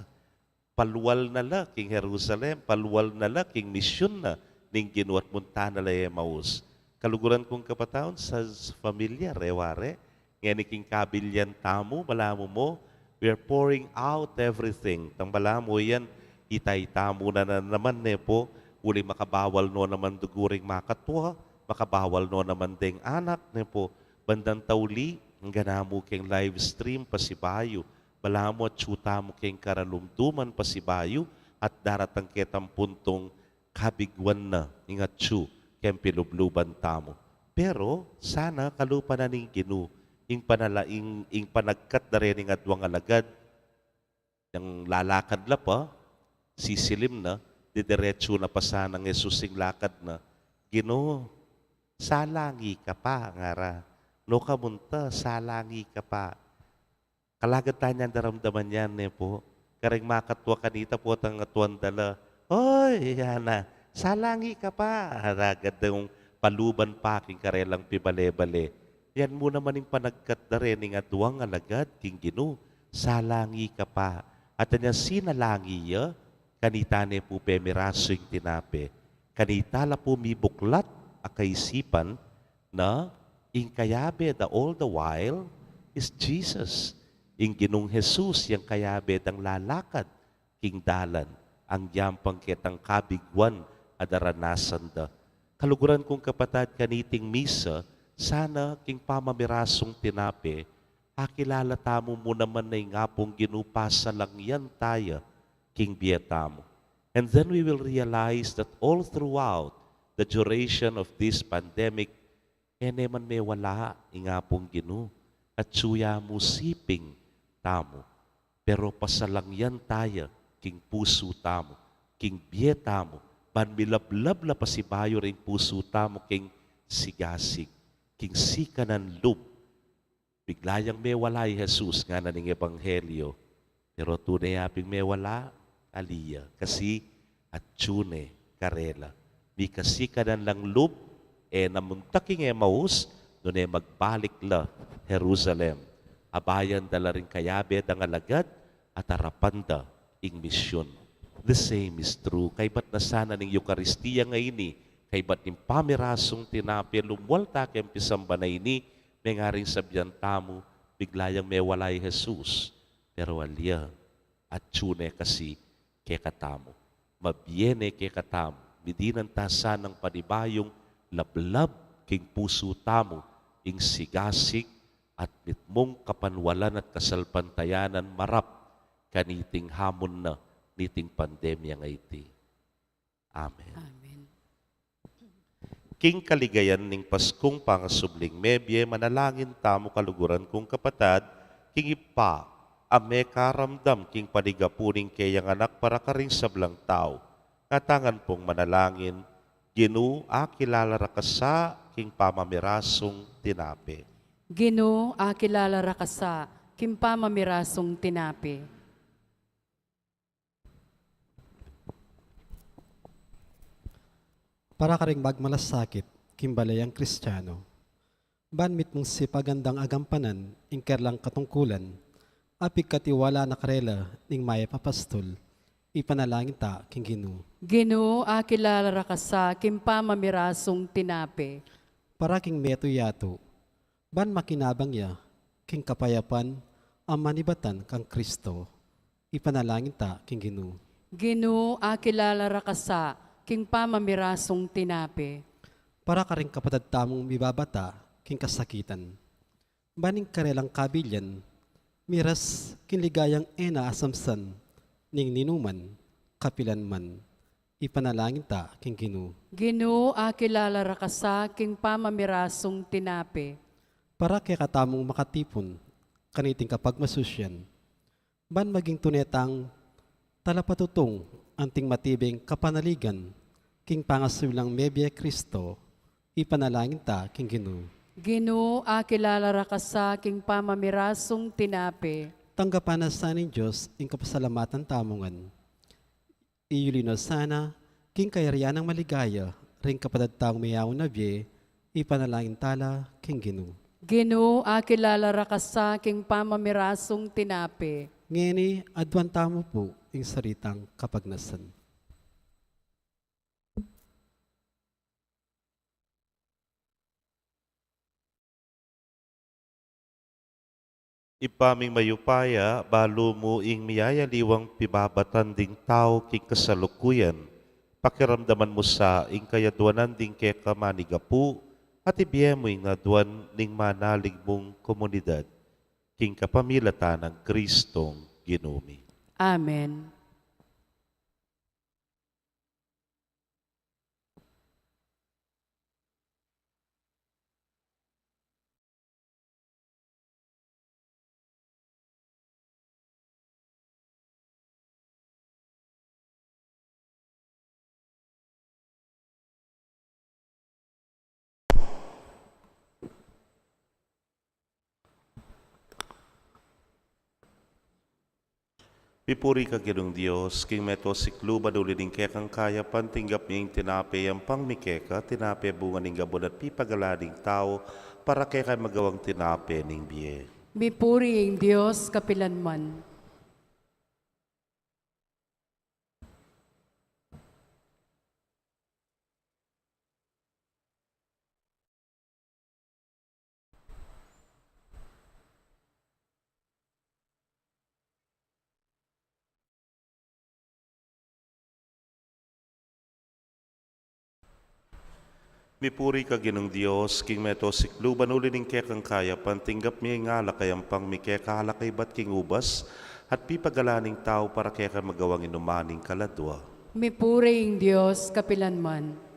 palual na la king Jerusalem, palual na la king misyun na ning Ginu at munta na la Emmaus. Kaluguran kung kapatad, sa familiar e wari, ngeni king kabilian tamu, balamu mu, we are pouring out everything. Tang balamu yan, ita-ita mu na, na naman, ne pu, uling makabawal no naman duguring makatwa, makabawal no naman deng anak, ne pu, bandang tauli, ngana mu keng live stream pasibayu, balamu atsu tamu keng karalumduman pasibayu, at daratang ketang puntung kabiguan na ing atsu keng pilubluban tamu. Pero sana kalupa na ning Ginu ing panala-, ing, ing panagkat da rening aduang alagad, yang lalakad la pa, sisilim na, didiretsu na pa sanang Jesus ing lakad na. "Ginu, salangi ka pa," ngara. "Nu ka munta? Salangi ka pa." Kalagad tanyang daramdaman yan, ne pu. Kareng makatwa kanita, potang atuan da la, "Oy," ngana, "salangi ka pa." Agad deng paluban pa king karelang pibale-bale. Yan mu naman ing panagkat da rening aduang alagad king Ginu, "Salangi ka pa." At anya sinalangi ya, kanita ne pu pemirasu ing tinape. Kanita la pu mibuklat a kaisipan, na ing kayabe da all the while is Jesus. Ing Ginung Jesus yang kayabe dang lalakad king dalan, anggyang pang ketang kabiguan a daranasan da. Kaluguran kung kapatad, kaniting misa, sana king pamamirasung tinape, akilala tamu mu naman na ing Apung Ginu pasalangyan taya king bie tamu. And then we will realize that all throughout the duration of this pandemic, e ne man mewala ing Apung Ginu, atsu ya mu siping tamu. Pero pasalangyan taya king pusu tamu, king bie tamu, ban milablab la pasibayu ring pusu tamu king sigasig, king sikanan lub. Bigla yang mewala i Jesus, ngana ning ebanghelyo. Pero tune ya pin mewala, ali ya, kasi atsu ne karela. Mikasikanan lang lub, e na munta king Emmaus, nune magbalik la Jerusalem. Abayan da la ring kayabe dang alagad, at arapan da ing misyun. The same is true. Kaybat na sana ning Eukaristia ngeni, kaybat ning pamirasung tinape, lumwal ta keng pisamban a ini, mengaring sabyan tamu, bigla yang mewala i Jesus. Pero ali ya, atsu ne kasi kekatamu. Mabie ne kekatamu midinan ta sanang panibayung lablab king pusu tamu ing sigasig at mitmung kapanwalan at kasalpantayanan marap kaniting hamon na niting pandemya a iti. Amen. Amen. King kaligayan ning Paskung pangasubling mebie, manalangin tamu kaluguran kung kapatad, king Ibpa a mekaramdam king panigapu ning keyang Anak para karing sablang tau. Katangan pung manalangin, Ginu, akilala ra ka sa king pamamirasung tinape. Ginu, akilala ra ka sa king pamamirasung tinape. Para karing magmalasakit king balayang Kristiano, ban mitmung sipagandang agampanan ing karelang katungkulan, a pigkatiwala na karela ning mayap a pastul, ipanalangin ta king Ginu. Ginu, akilala ra ka sa king pamamirasung tinape. Para king meto yatu, ban makinabang ya king kapayapan a manibatan kang Kristo, ipanalangin ta king Ginu. Ginu, akilala ra ka sa king pamamirasung tinape. Para karing kapatad tamung mibabata king kasakitan, ban ing karelang kabilian miras king ligayang e na asamsan ning ninuman kapilan man, ipanalangin ta king Ginu. Ginu, akilala ra ka sa king pamamirasung tinape. Para kekatamung makatipun kaniting kapagmasusian, ban maging tune tang talapatutung anting matibeng kapanaligan king pangasubling mebie Kristo, ipanalangin ta king Ginu. Ginu, akilala ra ka sa king pamamirasung tinape. Tanggapan na sa ning Dios ing kapasalamatan tamu ngan. Iyuli no sana king kayarian nang maligaya ring kapatad tang miyaun na bie, ipanalangin ta la king Ginu. Ginu, akilala ra ka sa king pamamirasung tinape. Ngeni, aduan tamu pu ing sarili tang kapagnasan. Ibpa ming mayupaya, balu mu ing miyayaliwang pibabatan ding tau king kasalukuyan, pakiramdaman mu sa ing kayaduanan ding keka manigapu, at ibie mu ing aduan ning manalig mung komunidad, king kapamilatan nang Kristong Ginu mi. Amen. Mipuri ka Ginung Dios, king meto sikluban uli ning kekang kayapan tinggap mi ing tinape yampang mi keka, tinape bunga ning gabun at pipagalan ning tau, para keka magawang tinape ning bie. Mipuri ing Dios kapilanman. Mipuri ka Ginung Dios, king meto sikluban uli ning kekang kayapan tinggap mi ing alak a yampang mi keka, alak a ibat king ubas, at pipagalan ning tau para keka magawang inuman ning kaladua. Mipuri ing Dios kapilanman.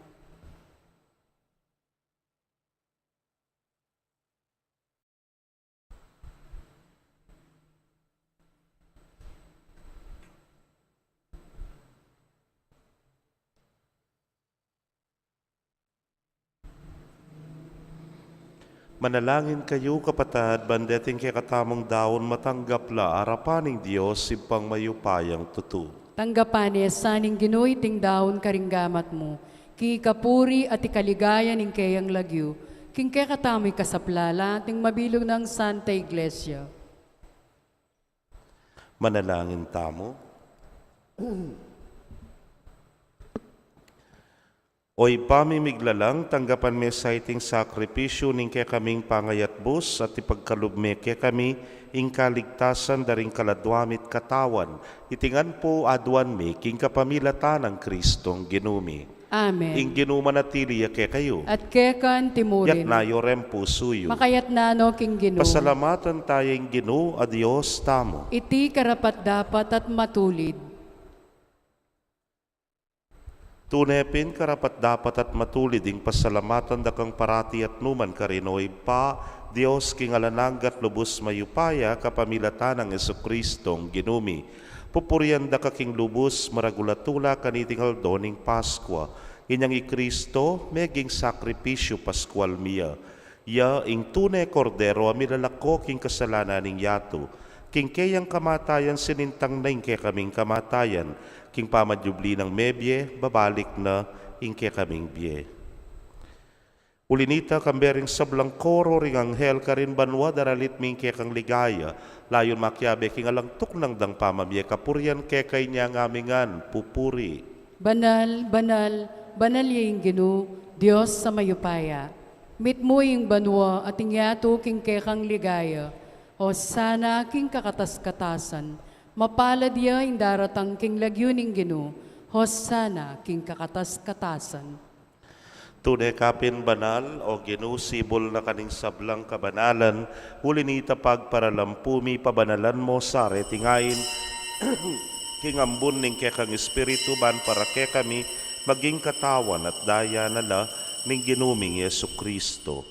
Manalangin kayu, kapatad, ban deting kekatamung daun matanggap la arapan ning Dios, Ibpang mayupayang tutu. Tanggapan na sa ning Ginu iting daun karing gamat mu, king ikapuri at ikaligaya ning keyang lagyu, king kekatamung ikasaplala at ning mabilug nang Santa Iglesia. Manalangin tamu. O Ibpa ming miglalang, tanggapan me sa iting sakripisyu ning kekaming pangayatbus at ipagkalub me kekami ing kaligtasan da ring kaladwa mi't katawan. Iti ngan pu aduan mi king kapamilatan nang Kristong Ginu mi. Amen. Ing Ginu manatili ya kekayu. At keka naman murin. Yatna yu ring pusu yu. Makayatna no king Ginu. Pasalamatan taya ing Ginu a Dios tamu. Iti karapat-dapat at matulid. Tune pin karapat-dapat at matulid ing pasalamatan da kang parati at nukarin man, O Ibpa, Dios king alang angga at lubus mayupaya, kapamilatan nang Jesucristong Ginu mi. Pupurian da ka king lubus maragul a tula kaniting aldo ning Paskua. Inyang i Kristo meging sakripisyu Paskual mi ya. Iya ing tune Kordero a milalako king kasalanan ning yatu. King keyang kamatayan sinintang na ing kekaming kamatayan, king pamanyubli nang mebie babalik na ing kekaming bie. Uli na nita, kambe ring sablang koro ring anghel karin banua, daralit mi ing kekang ligaya, layun makiabe king alang tuknang dang pamamie kapurian keka. Inya ngan mi ngan pupuri. Banal, banal, banal ya ing Ginu, Dios a mayupaya. Mitmu ing banua at ing yatu king kekang ligaya. Hosana king kakatas-katasan. Mapalad ya ing daratang king lagyu ning Ginu. Hosana king kakatas-katasan. Tune ka pin banal, O Ginu, sibul na kaning sablang kabanalan, uli na nita pagparalampu mi, pabanalan mu sa reting ain king ambun ning kekang Espiritu, ban para kekami maging katawan at daya na la ning Ginu ming Jesucristo.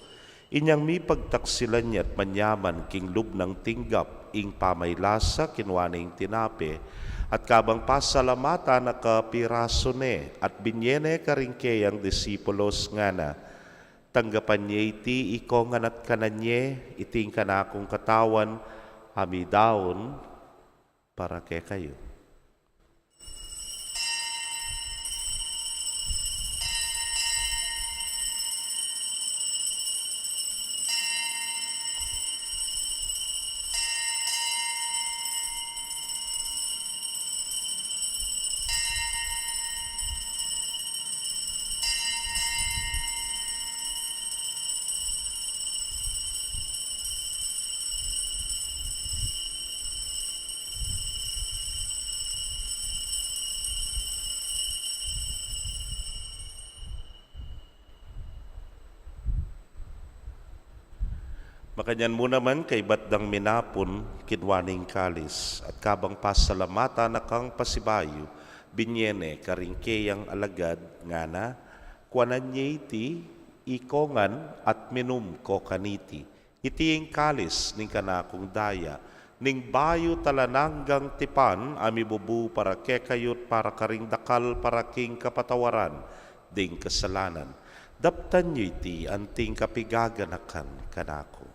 Inyang mipagtaksilan ya at manyaman king lub nang tinggap ing pamaylasa, kinua ne ing tinape, at kabang pasalamatan na, kapirasu ne, at binye ne karing keyang disipulos, ngana: Tanggapan ye iti ikongan at kanan ye, iti ing kanakung katawan a midaun para kekayu. Makanyan mu naman, kaybat dang minapun, kinua ne ing kalis, at kabang pasalamatan na kang pasibayu, binye ne karing keyang alagad, ngana: Kuanan ye iti ikongan at minum ko kaniti. Iti ing kalis ning kanakung daya, ning bayu at alang anggang tipan, a mibubu para kekayu at para karing dakal para king kapatawaran ding kasalanan. Daptan yu iti anting kapigaganakan kanaku.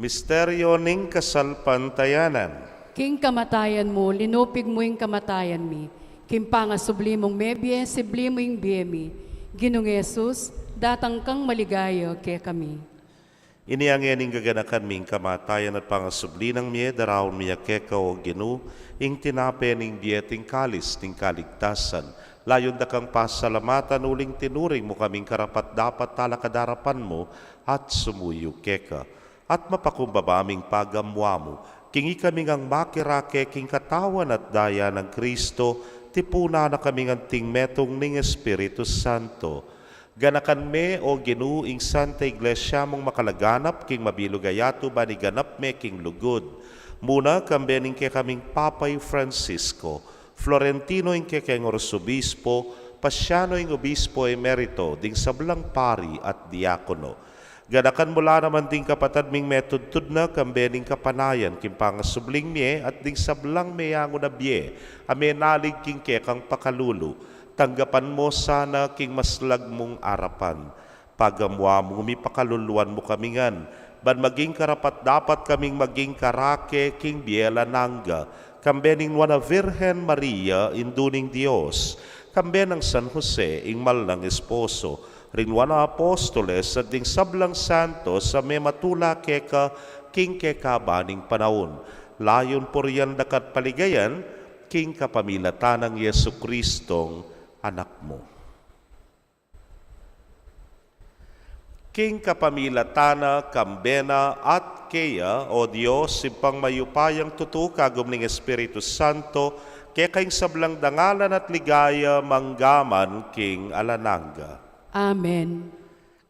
Misteryo ning kasalpantayanan. King kamatayan mu, linupig mu ing kamatayan mi. King pangasubli mung mebie, sibli mu ing bie mi. Ginung Jesus, datang kang maligaya kekami. Inya ngening gaganakan mi ing kamatayan at pangasubli nang mie, daraun mi ya keka, O Ginu, ing tinape ning bie at ing kalis ning kaligtasan. Layun da kang pasalamatan uling tinuring mu kaming karapat-dapat talakad king arapan mu at sumuyu keka. At mapakumbaba ming pagamuamu, king ikami ngang makirake king katawan at daya nang Kristo, tipunan na kaming anting metung ning Espiritu Santo. Ganakan me, O Ginu, ing Santa Iglesia mung makalaganap king mabilug a yatu, ban iganap me king lugud. Muna, kambe ning kekaming Papa i Francisco, Florentino ing kekeng Arsobispo, Pasiano ing Obispo Emerito, ding sablang pari at diakono. Ganakan mu la naman ding kapatad ming metudtud na, kambe ning kapanayan king pangasubling mie, at ding sablang meyangu na bie a menalig king kekang pakalulu. Tanggapan mu sana king maslag mung arapan. Pagamuan mu mi, pakaluluan mu kami ngan, ban maging karapat-dapat kaming maging karake king bie alang angga, kambe ning Nuan a Virgen Maria, Indu ning Dios, Kambe nang San Jose, ing mal nang esposo, ring nuan a apostoles, at ding sablang santos a mematula keka king kekaban ning panaun. Layun purian daka at paligayan, king kapamilatan nang Jesucristong Anak mu. King kapamilatan na, kambe na, at keya, O Dios, Ibpang mayupayang tutu, kagum ning Espiritu Santo, keka ing sablang dangalan at ligaya, mangga man king alang angga. Amen.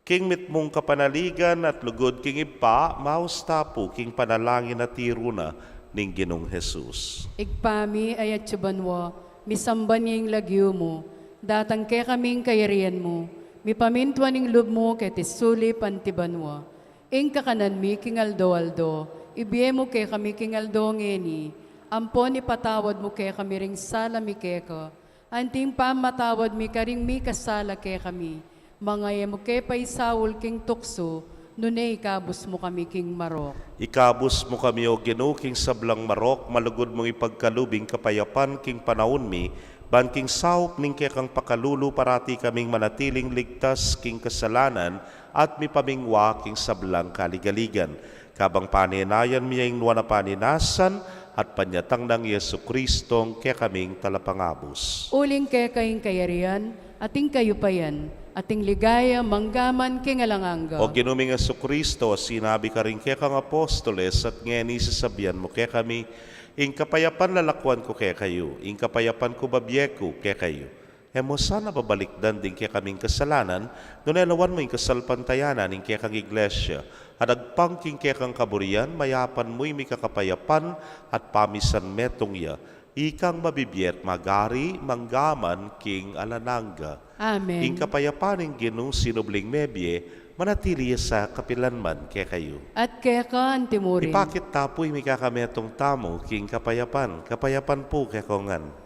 King mitmung kapanaligan at lugud king Ibpa, maus ta pu king panalangin a tiru na ning Ginung Jesus. Ibpa mi, atsu ka banua, misamban ya ing lagyu mu, datang kekami ing kayarian mu, mipamintuan ing lub mu keti sulip anti banua. Ing kakanan mi king aldo-aldo, ibie mu kekami king aldo ngeni, ampon ipatawad mu kekami ring sala mi keka, anti ing pamamatawad mi karing mikasala kekami. Manga e mu ke paisaul king tuksu, nune ikabus mu kami king marok. Ikabus mu kami, O Ginu, king sablang marok, malugud mung ipagkalub ing kapayapan king panaun mi, ban king saup ning kekang pakalulu parati kaming manatiling ligtas king kasalanan at mipamingwa king sablang kaligaligan. Kabang panenayan mi ya ing nuan a paninasan at panyatang nang Jesucristong kekaming Talapangabus. Uling keka ing kayarian, at ing kayupayan, at ing ligaya, mangga man king alang angga. O Ginu ming Jesucristo, a sinabi karing kekang apostoles, at ngeni sasabian mu kekami, ing kapayapan lalakuan ku kekayu, ing kapayapan ku babie ku kekayu. E mu sana babalikdan ding kekaming kasalanan, nune lawan mu ing kasalpantayanan ning kekang Iglesia, at agpang king kekang kaburian, mayapan mu ing mikakapayapan at pamisan metung ya, ikang mabibie at magari, mangga man king alang angga. Amen. Ing kapayapan ning Ginu, sinubling mebie, manatili ya sa kapilan man kekayu. At keka anti murin. Ipakit ta pu ing mikakametung tamu king kapayapan, kapayapan pu kekongan.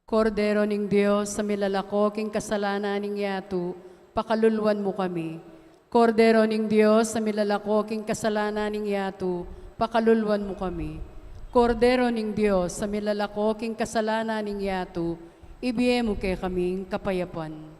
Kordero ning Dios, a milalako king kasalanan ning yatu, pakaluluan mu kami. Kordero ning Dios, a milalako king kasalanan ning yatu, pakaluluan mu kami. Kordero ning Dios, a milalako king kasalanan ning yatu, ibie mu kekami ing kapayapan.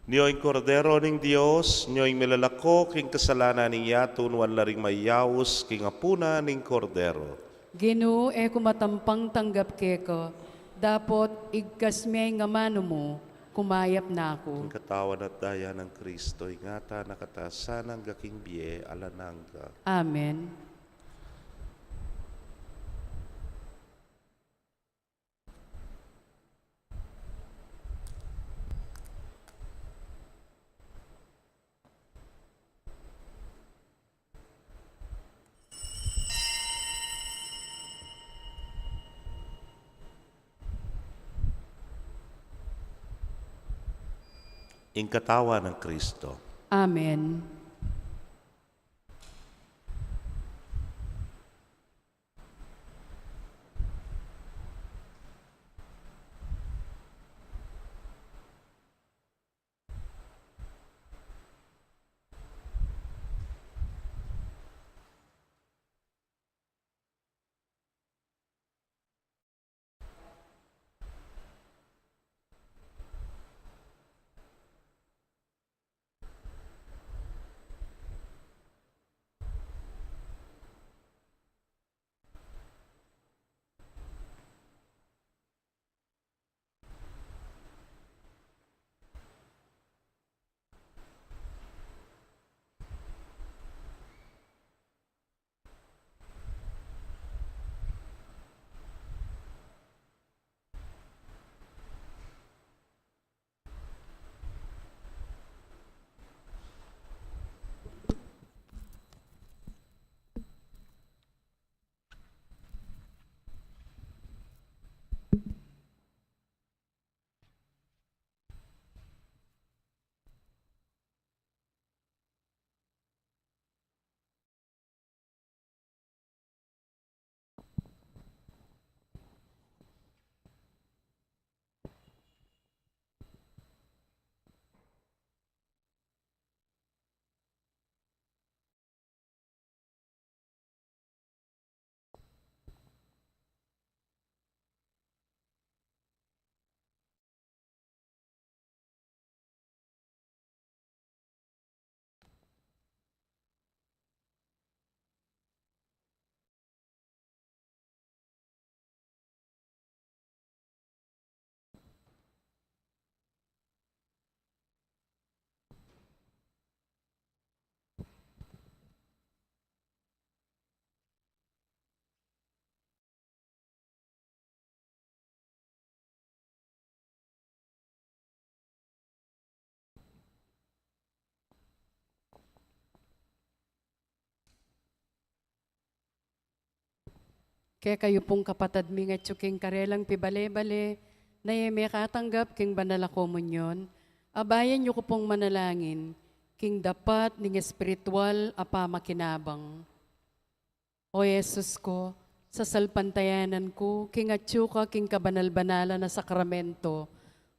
Nyo ing Kordero ning Dios, nyo ing milalako king kasalanan ning yatu, nuan la ring mayaus king apunan ning Kordero. Ginu, e ku matampang tanggap keka, dapot igkas me ing amanu mu, kumayap na ku. Ing katawan at daya nang Kristo, ingatan na katamu sana angga king bie alang angga. Amen. Ing katawan nang Kristo. Amen. Kekayu pung kapatad ming atyu king karelang pibale-bale, na e mekatanggap king banal a komunyon, abayan yu ku pung manalangin, king dapat ning espiritual a pamakinabang. O Jesus ku, sasalpantayanan ku, king atyu ka king kabanal-banalan a sakramento,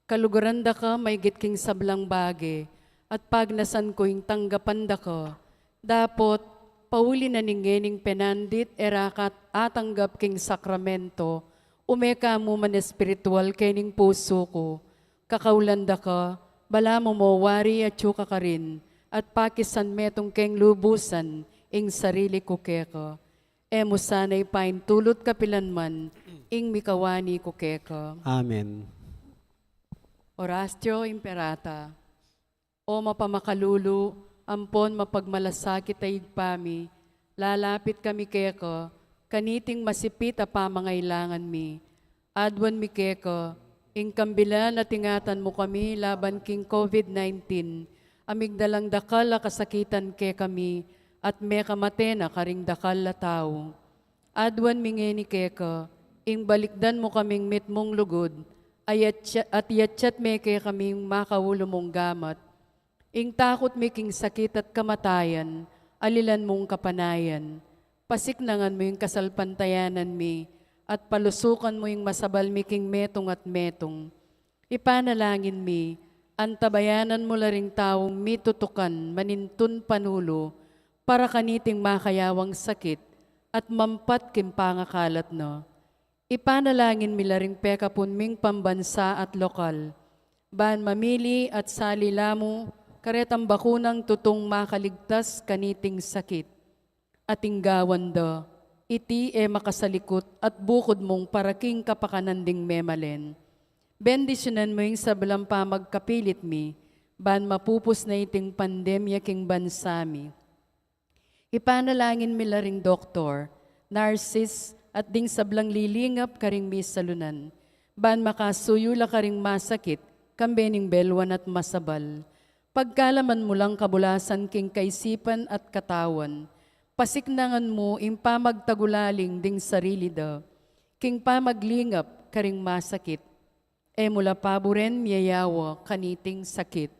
kaluguran da ka maigit king sablang bage, at pagnasan ku ing tanggapan da ka. Dapot, pauli na ning ngening penandit, e ra ka atanggap king sakramento, ume ka mu man espiritual kening pusu ku. Kakaulan da ka, balamu mo wari atyu ka karin, at pakisan metung keng lubusan ing sarili ku keka. E mu sana ipaintulut kapilan man ing mikawani ku keka. Amen. Oratio Imperata. O mapamakalulu, ampon mapagmalasakit a Ibpa mi, lalapit kami keka, kaniting masipit a pamangailangan mi. Aduan mi keka, ing kambilan at ingatan mu kami laban king COVID nineteen, a migdalang dakal a kasakitan kekami, at mekamate na karing dakal a tau. Aduan mi ngeni keka, ing balikdan mu kaming mitmung lugud, at yatsa-, at yatsat me kekaming makaulu mung gamat. Ing takut mi king sakit at kamatayan, alilan mung kapanayan. Pasiknangan mu ing kasalpantayanan mi, at palusukan mu ing masabal mi king metung at metung. Ipanalangin mi, antabayanan mu la ring taung mitutukan manintun panulu, para kaniting makayawang sakit, at mampat king pangakalat na. Ipanalangin mi la ring pekapun ming pambansa at lokal, ban mamili at sali la mu karetang bakunang tutung makaligtas kaniting sakit. At ing gawan da, iti e makasalikut at bukud mung para king kapakanan ding memalen. Bendisyunan mu ing sablang pamagkapilit mi, ban mapupus na iting pandemya king bansa mi. Ipanalangin mi la ring doktor, narsis, at ding sablang lilingap karing misalunan, ban makasuyu la karing masakit, kambe ning belwan at masabal. Pagkalaman mu lang kabulasan king kaisipan at katawan, pasiknangan mu ing pamagtagulaling ding sarili da, king pamaglingap karing masakit. E mu la paburen miyayawa kaniting sakit.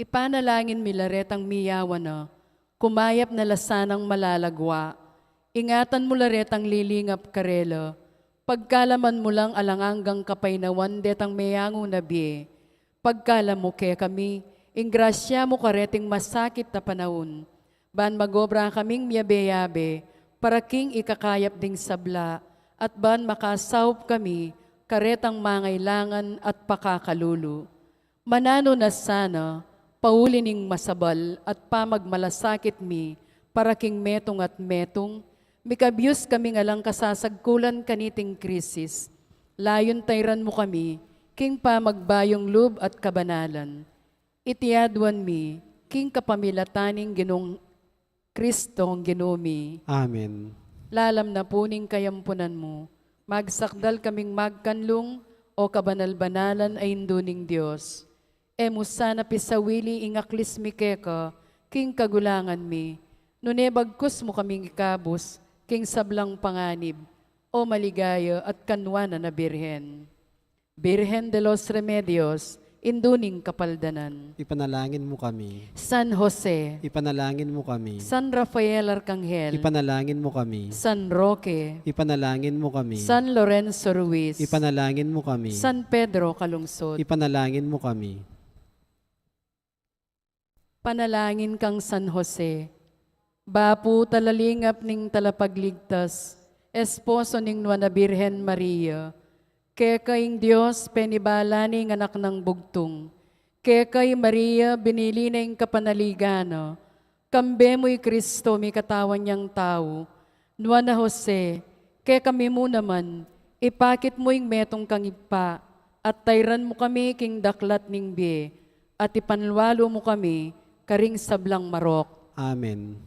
Ipanalangin mi la retang miyawa na, kumayap na la sanang malalagwa. Ingatan mu la retang lilingap karela, pagkalaman mu lang alang anggang kapaynawan detang meyangu na bie. Pagkalam mu kekami, ing grasya mu kareting masakit a panaun, ban magobra kaming miyabe-yabe, para king ikakayap ding sabla, at ban makasaup kami karetang mangailangan at pakakalulu. Mananu na sana, pauli ning masabal at pamagmalasakit mi, para king metung at metung, mikabius kaming alang kasasagkulan kaniting krisis. Layun tairan mu kami, king pamagbayung lub at kabanalan. Iti aduan mi, king kapamilatan ning Ginung Kristong Ginu mi. Amen. Lalam na pu ning kayampunan mu, magsakdal kaming magkanlung, o kabanal-banalan a Indu ning Dios. E mu sana pisawili ing aklis mi keka, king kagulangan mi, nune bagkus mu kaming ikabus, king sablang panganib, o maligaya at kanuanan a Birhen. Birhen de los Remedios, Indu ning Kapaldanan. Ipanalangin mu kami. San Jose. Ipanalangin mu kami. San Rafael Arcangel. Ipanalangin mu kami. San Roque. Ipanalangin mu kami. San Lorenzo Ruiz. Ipanalangin mu kami. San Pedro Calungsod. Ipanalangin mu kami. Panalangin kang San Jose, bapu talalingap ning Talapagligtas, esposo ning Nuan a Birhen Maria. Keka ing Dios penibala ne ing Anak nang Bugtung. Keka i Maria binili ne ing kapanaligan na. Kambe mu i Kristo mikatawan yang tau. Nuan a Jose, kekami mu naman, ipakit mu ing metung kang Ibpa, at tairan mu kami king daklat ning bie, at ipanlualu mu kami karing sablang marok. Amen.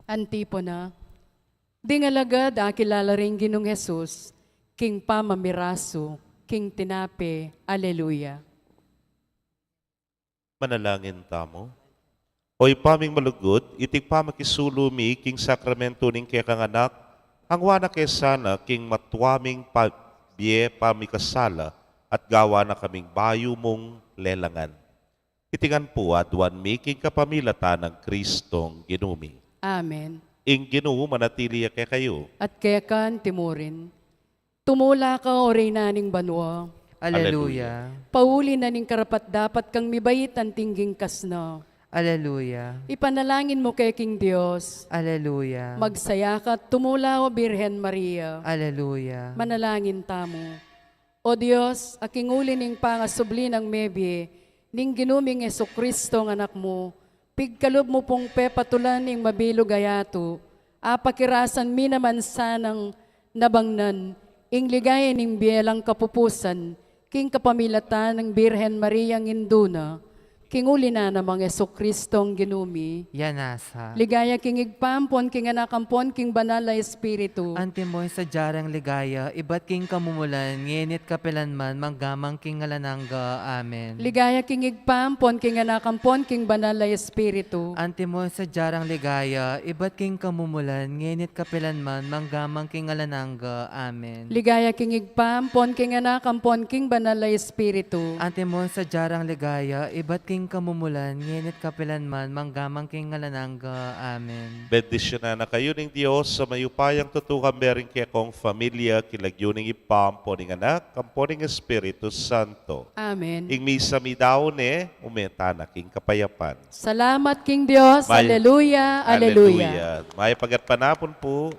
Antipona. Ding alagad akilala ring Ginung Jesus, king pamamirasu king tinape. Aleluya. Manalangin tamu. O Ibpa ming malugud, iti pamakisulu mi king sakramento ning kekang Anak, Angwa na ke sana king matua ming pa-, bie pamikasala at gawa na kaming bayu mung lelangan. Iti ngan pu aduan mi king kapamilatan nang Kristong Ginu mi. Amen. Ing Ginu manatili ya kekayu. At keka naman murin. Tumula ka, O Reyna ning banua. Aleluya. Pauli na ning karapat-dapat kang mibait anting king kasna. Aleluya. Ipanalangin mu ke king Dios. Aleluya. Magsaya ka at tumula, O Birhen Maria. Aleluya. Manalangin tamu. O Dios, a king uli ning pangasubli nang mebie ning Ginu ming Jesucristo a Anak mu, pigkalub mu pung pepatulan ing mabilug a yatu, apakirasan mi naman sanang nabangnan ing ligaya ning bie alang kapupusan, king kapamilatan nang Birhen Mariang indu na, king uli na namang Jesucristong Ginu mi. Yan nasa. Ligaya king Ibpa ampon king Anak ampon king Banal a Espiritu. Antimo ing sadya rang ligaya, ibat king kamumulan, ngeni at kapilan man, mangga man king alang angga. Amen. Ligaya king Ibpa ampon king Anak ampon king Banal a Espiritu. Antimo ing sadya rang ligaya, ibat king kamumulan, ngeni at kapilan man, mangga man king alang angga. Amen. Ligaya king Ibpa ampon king Anak ampon king Banal a Espiritu. Antimo ing sadya rang ligaya, ibat king kamumulan, ngeni at kapilan man, mangga man king alang angga. Amen. Bendisyunan na kayu ning Dios a mayupayang tutu, kambe ring kekong familia, king lagyu ning Ibpa, ampo ning Anak, ampo ning Espiritu Santo. Amen. Ing misa mi daun ne, ume tana king kapayapan. Salamat king Dios. May-, Aleluya, aleluya. Aleluya. Mayap a gatpanapun pu.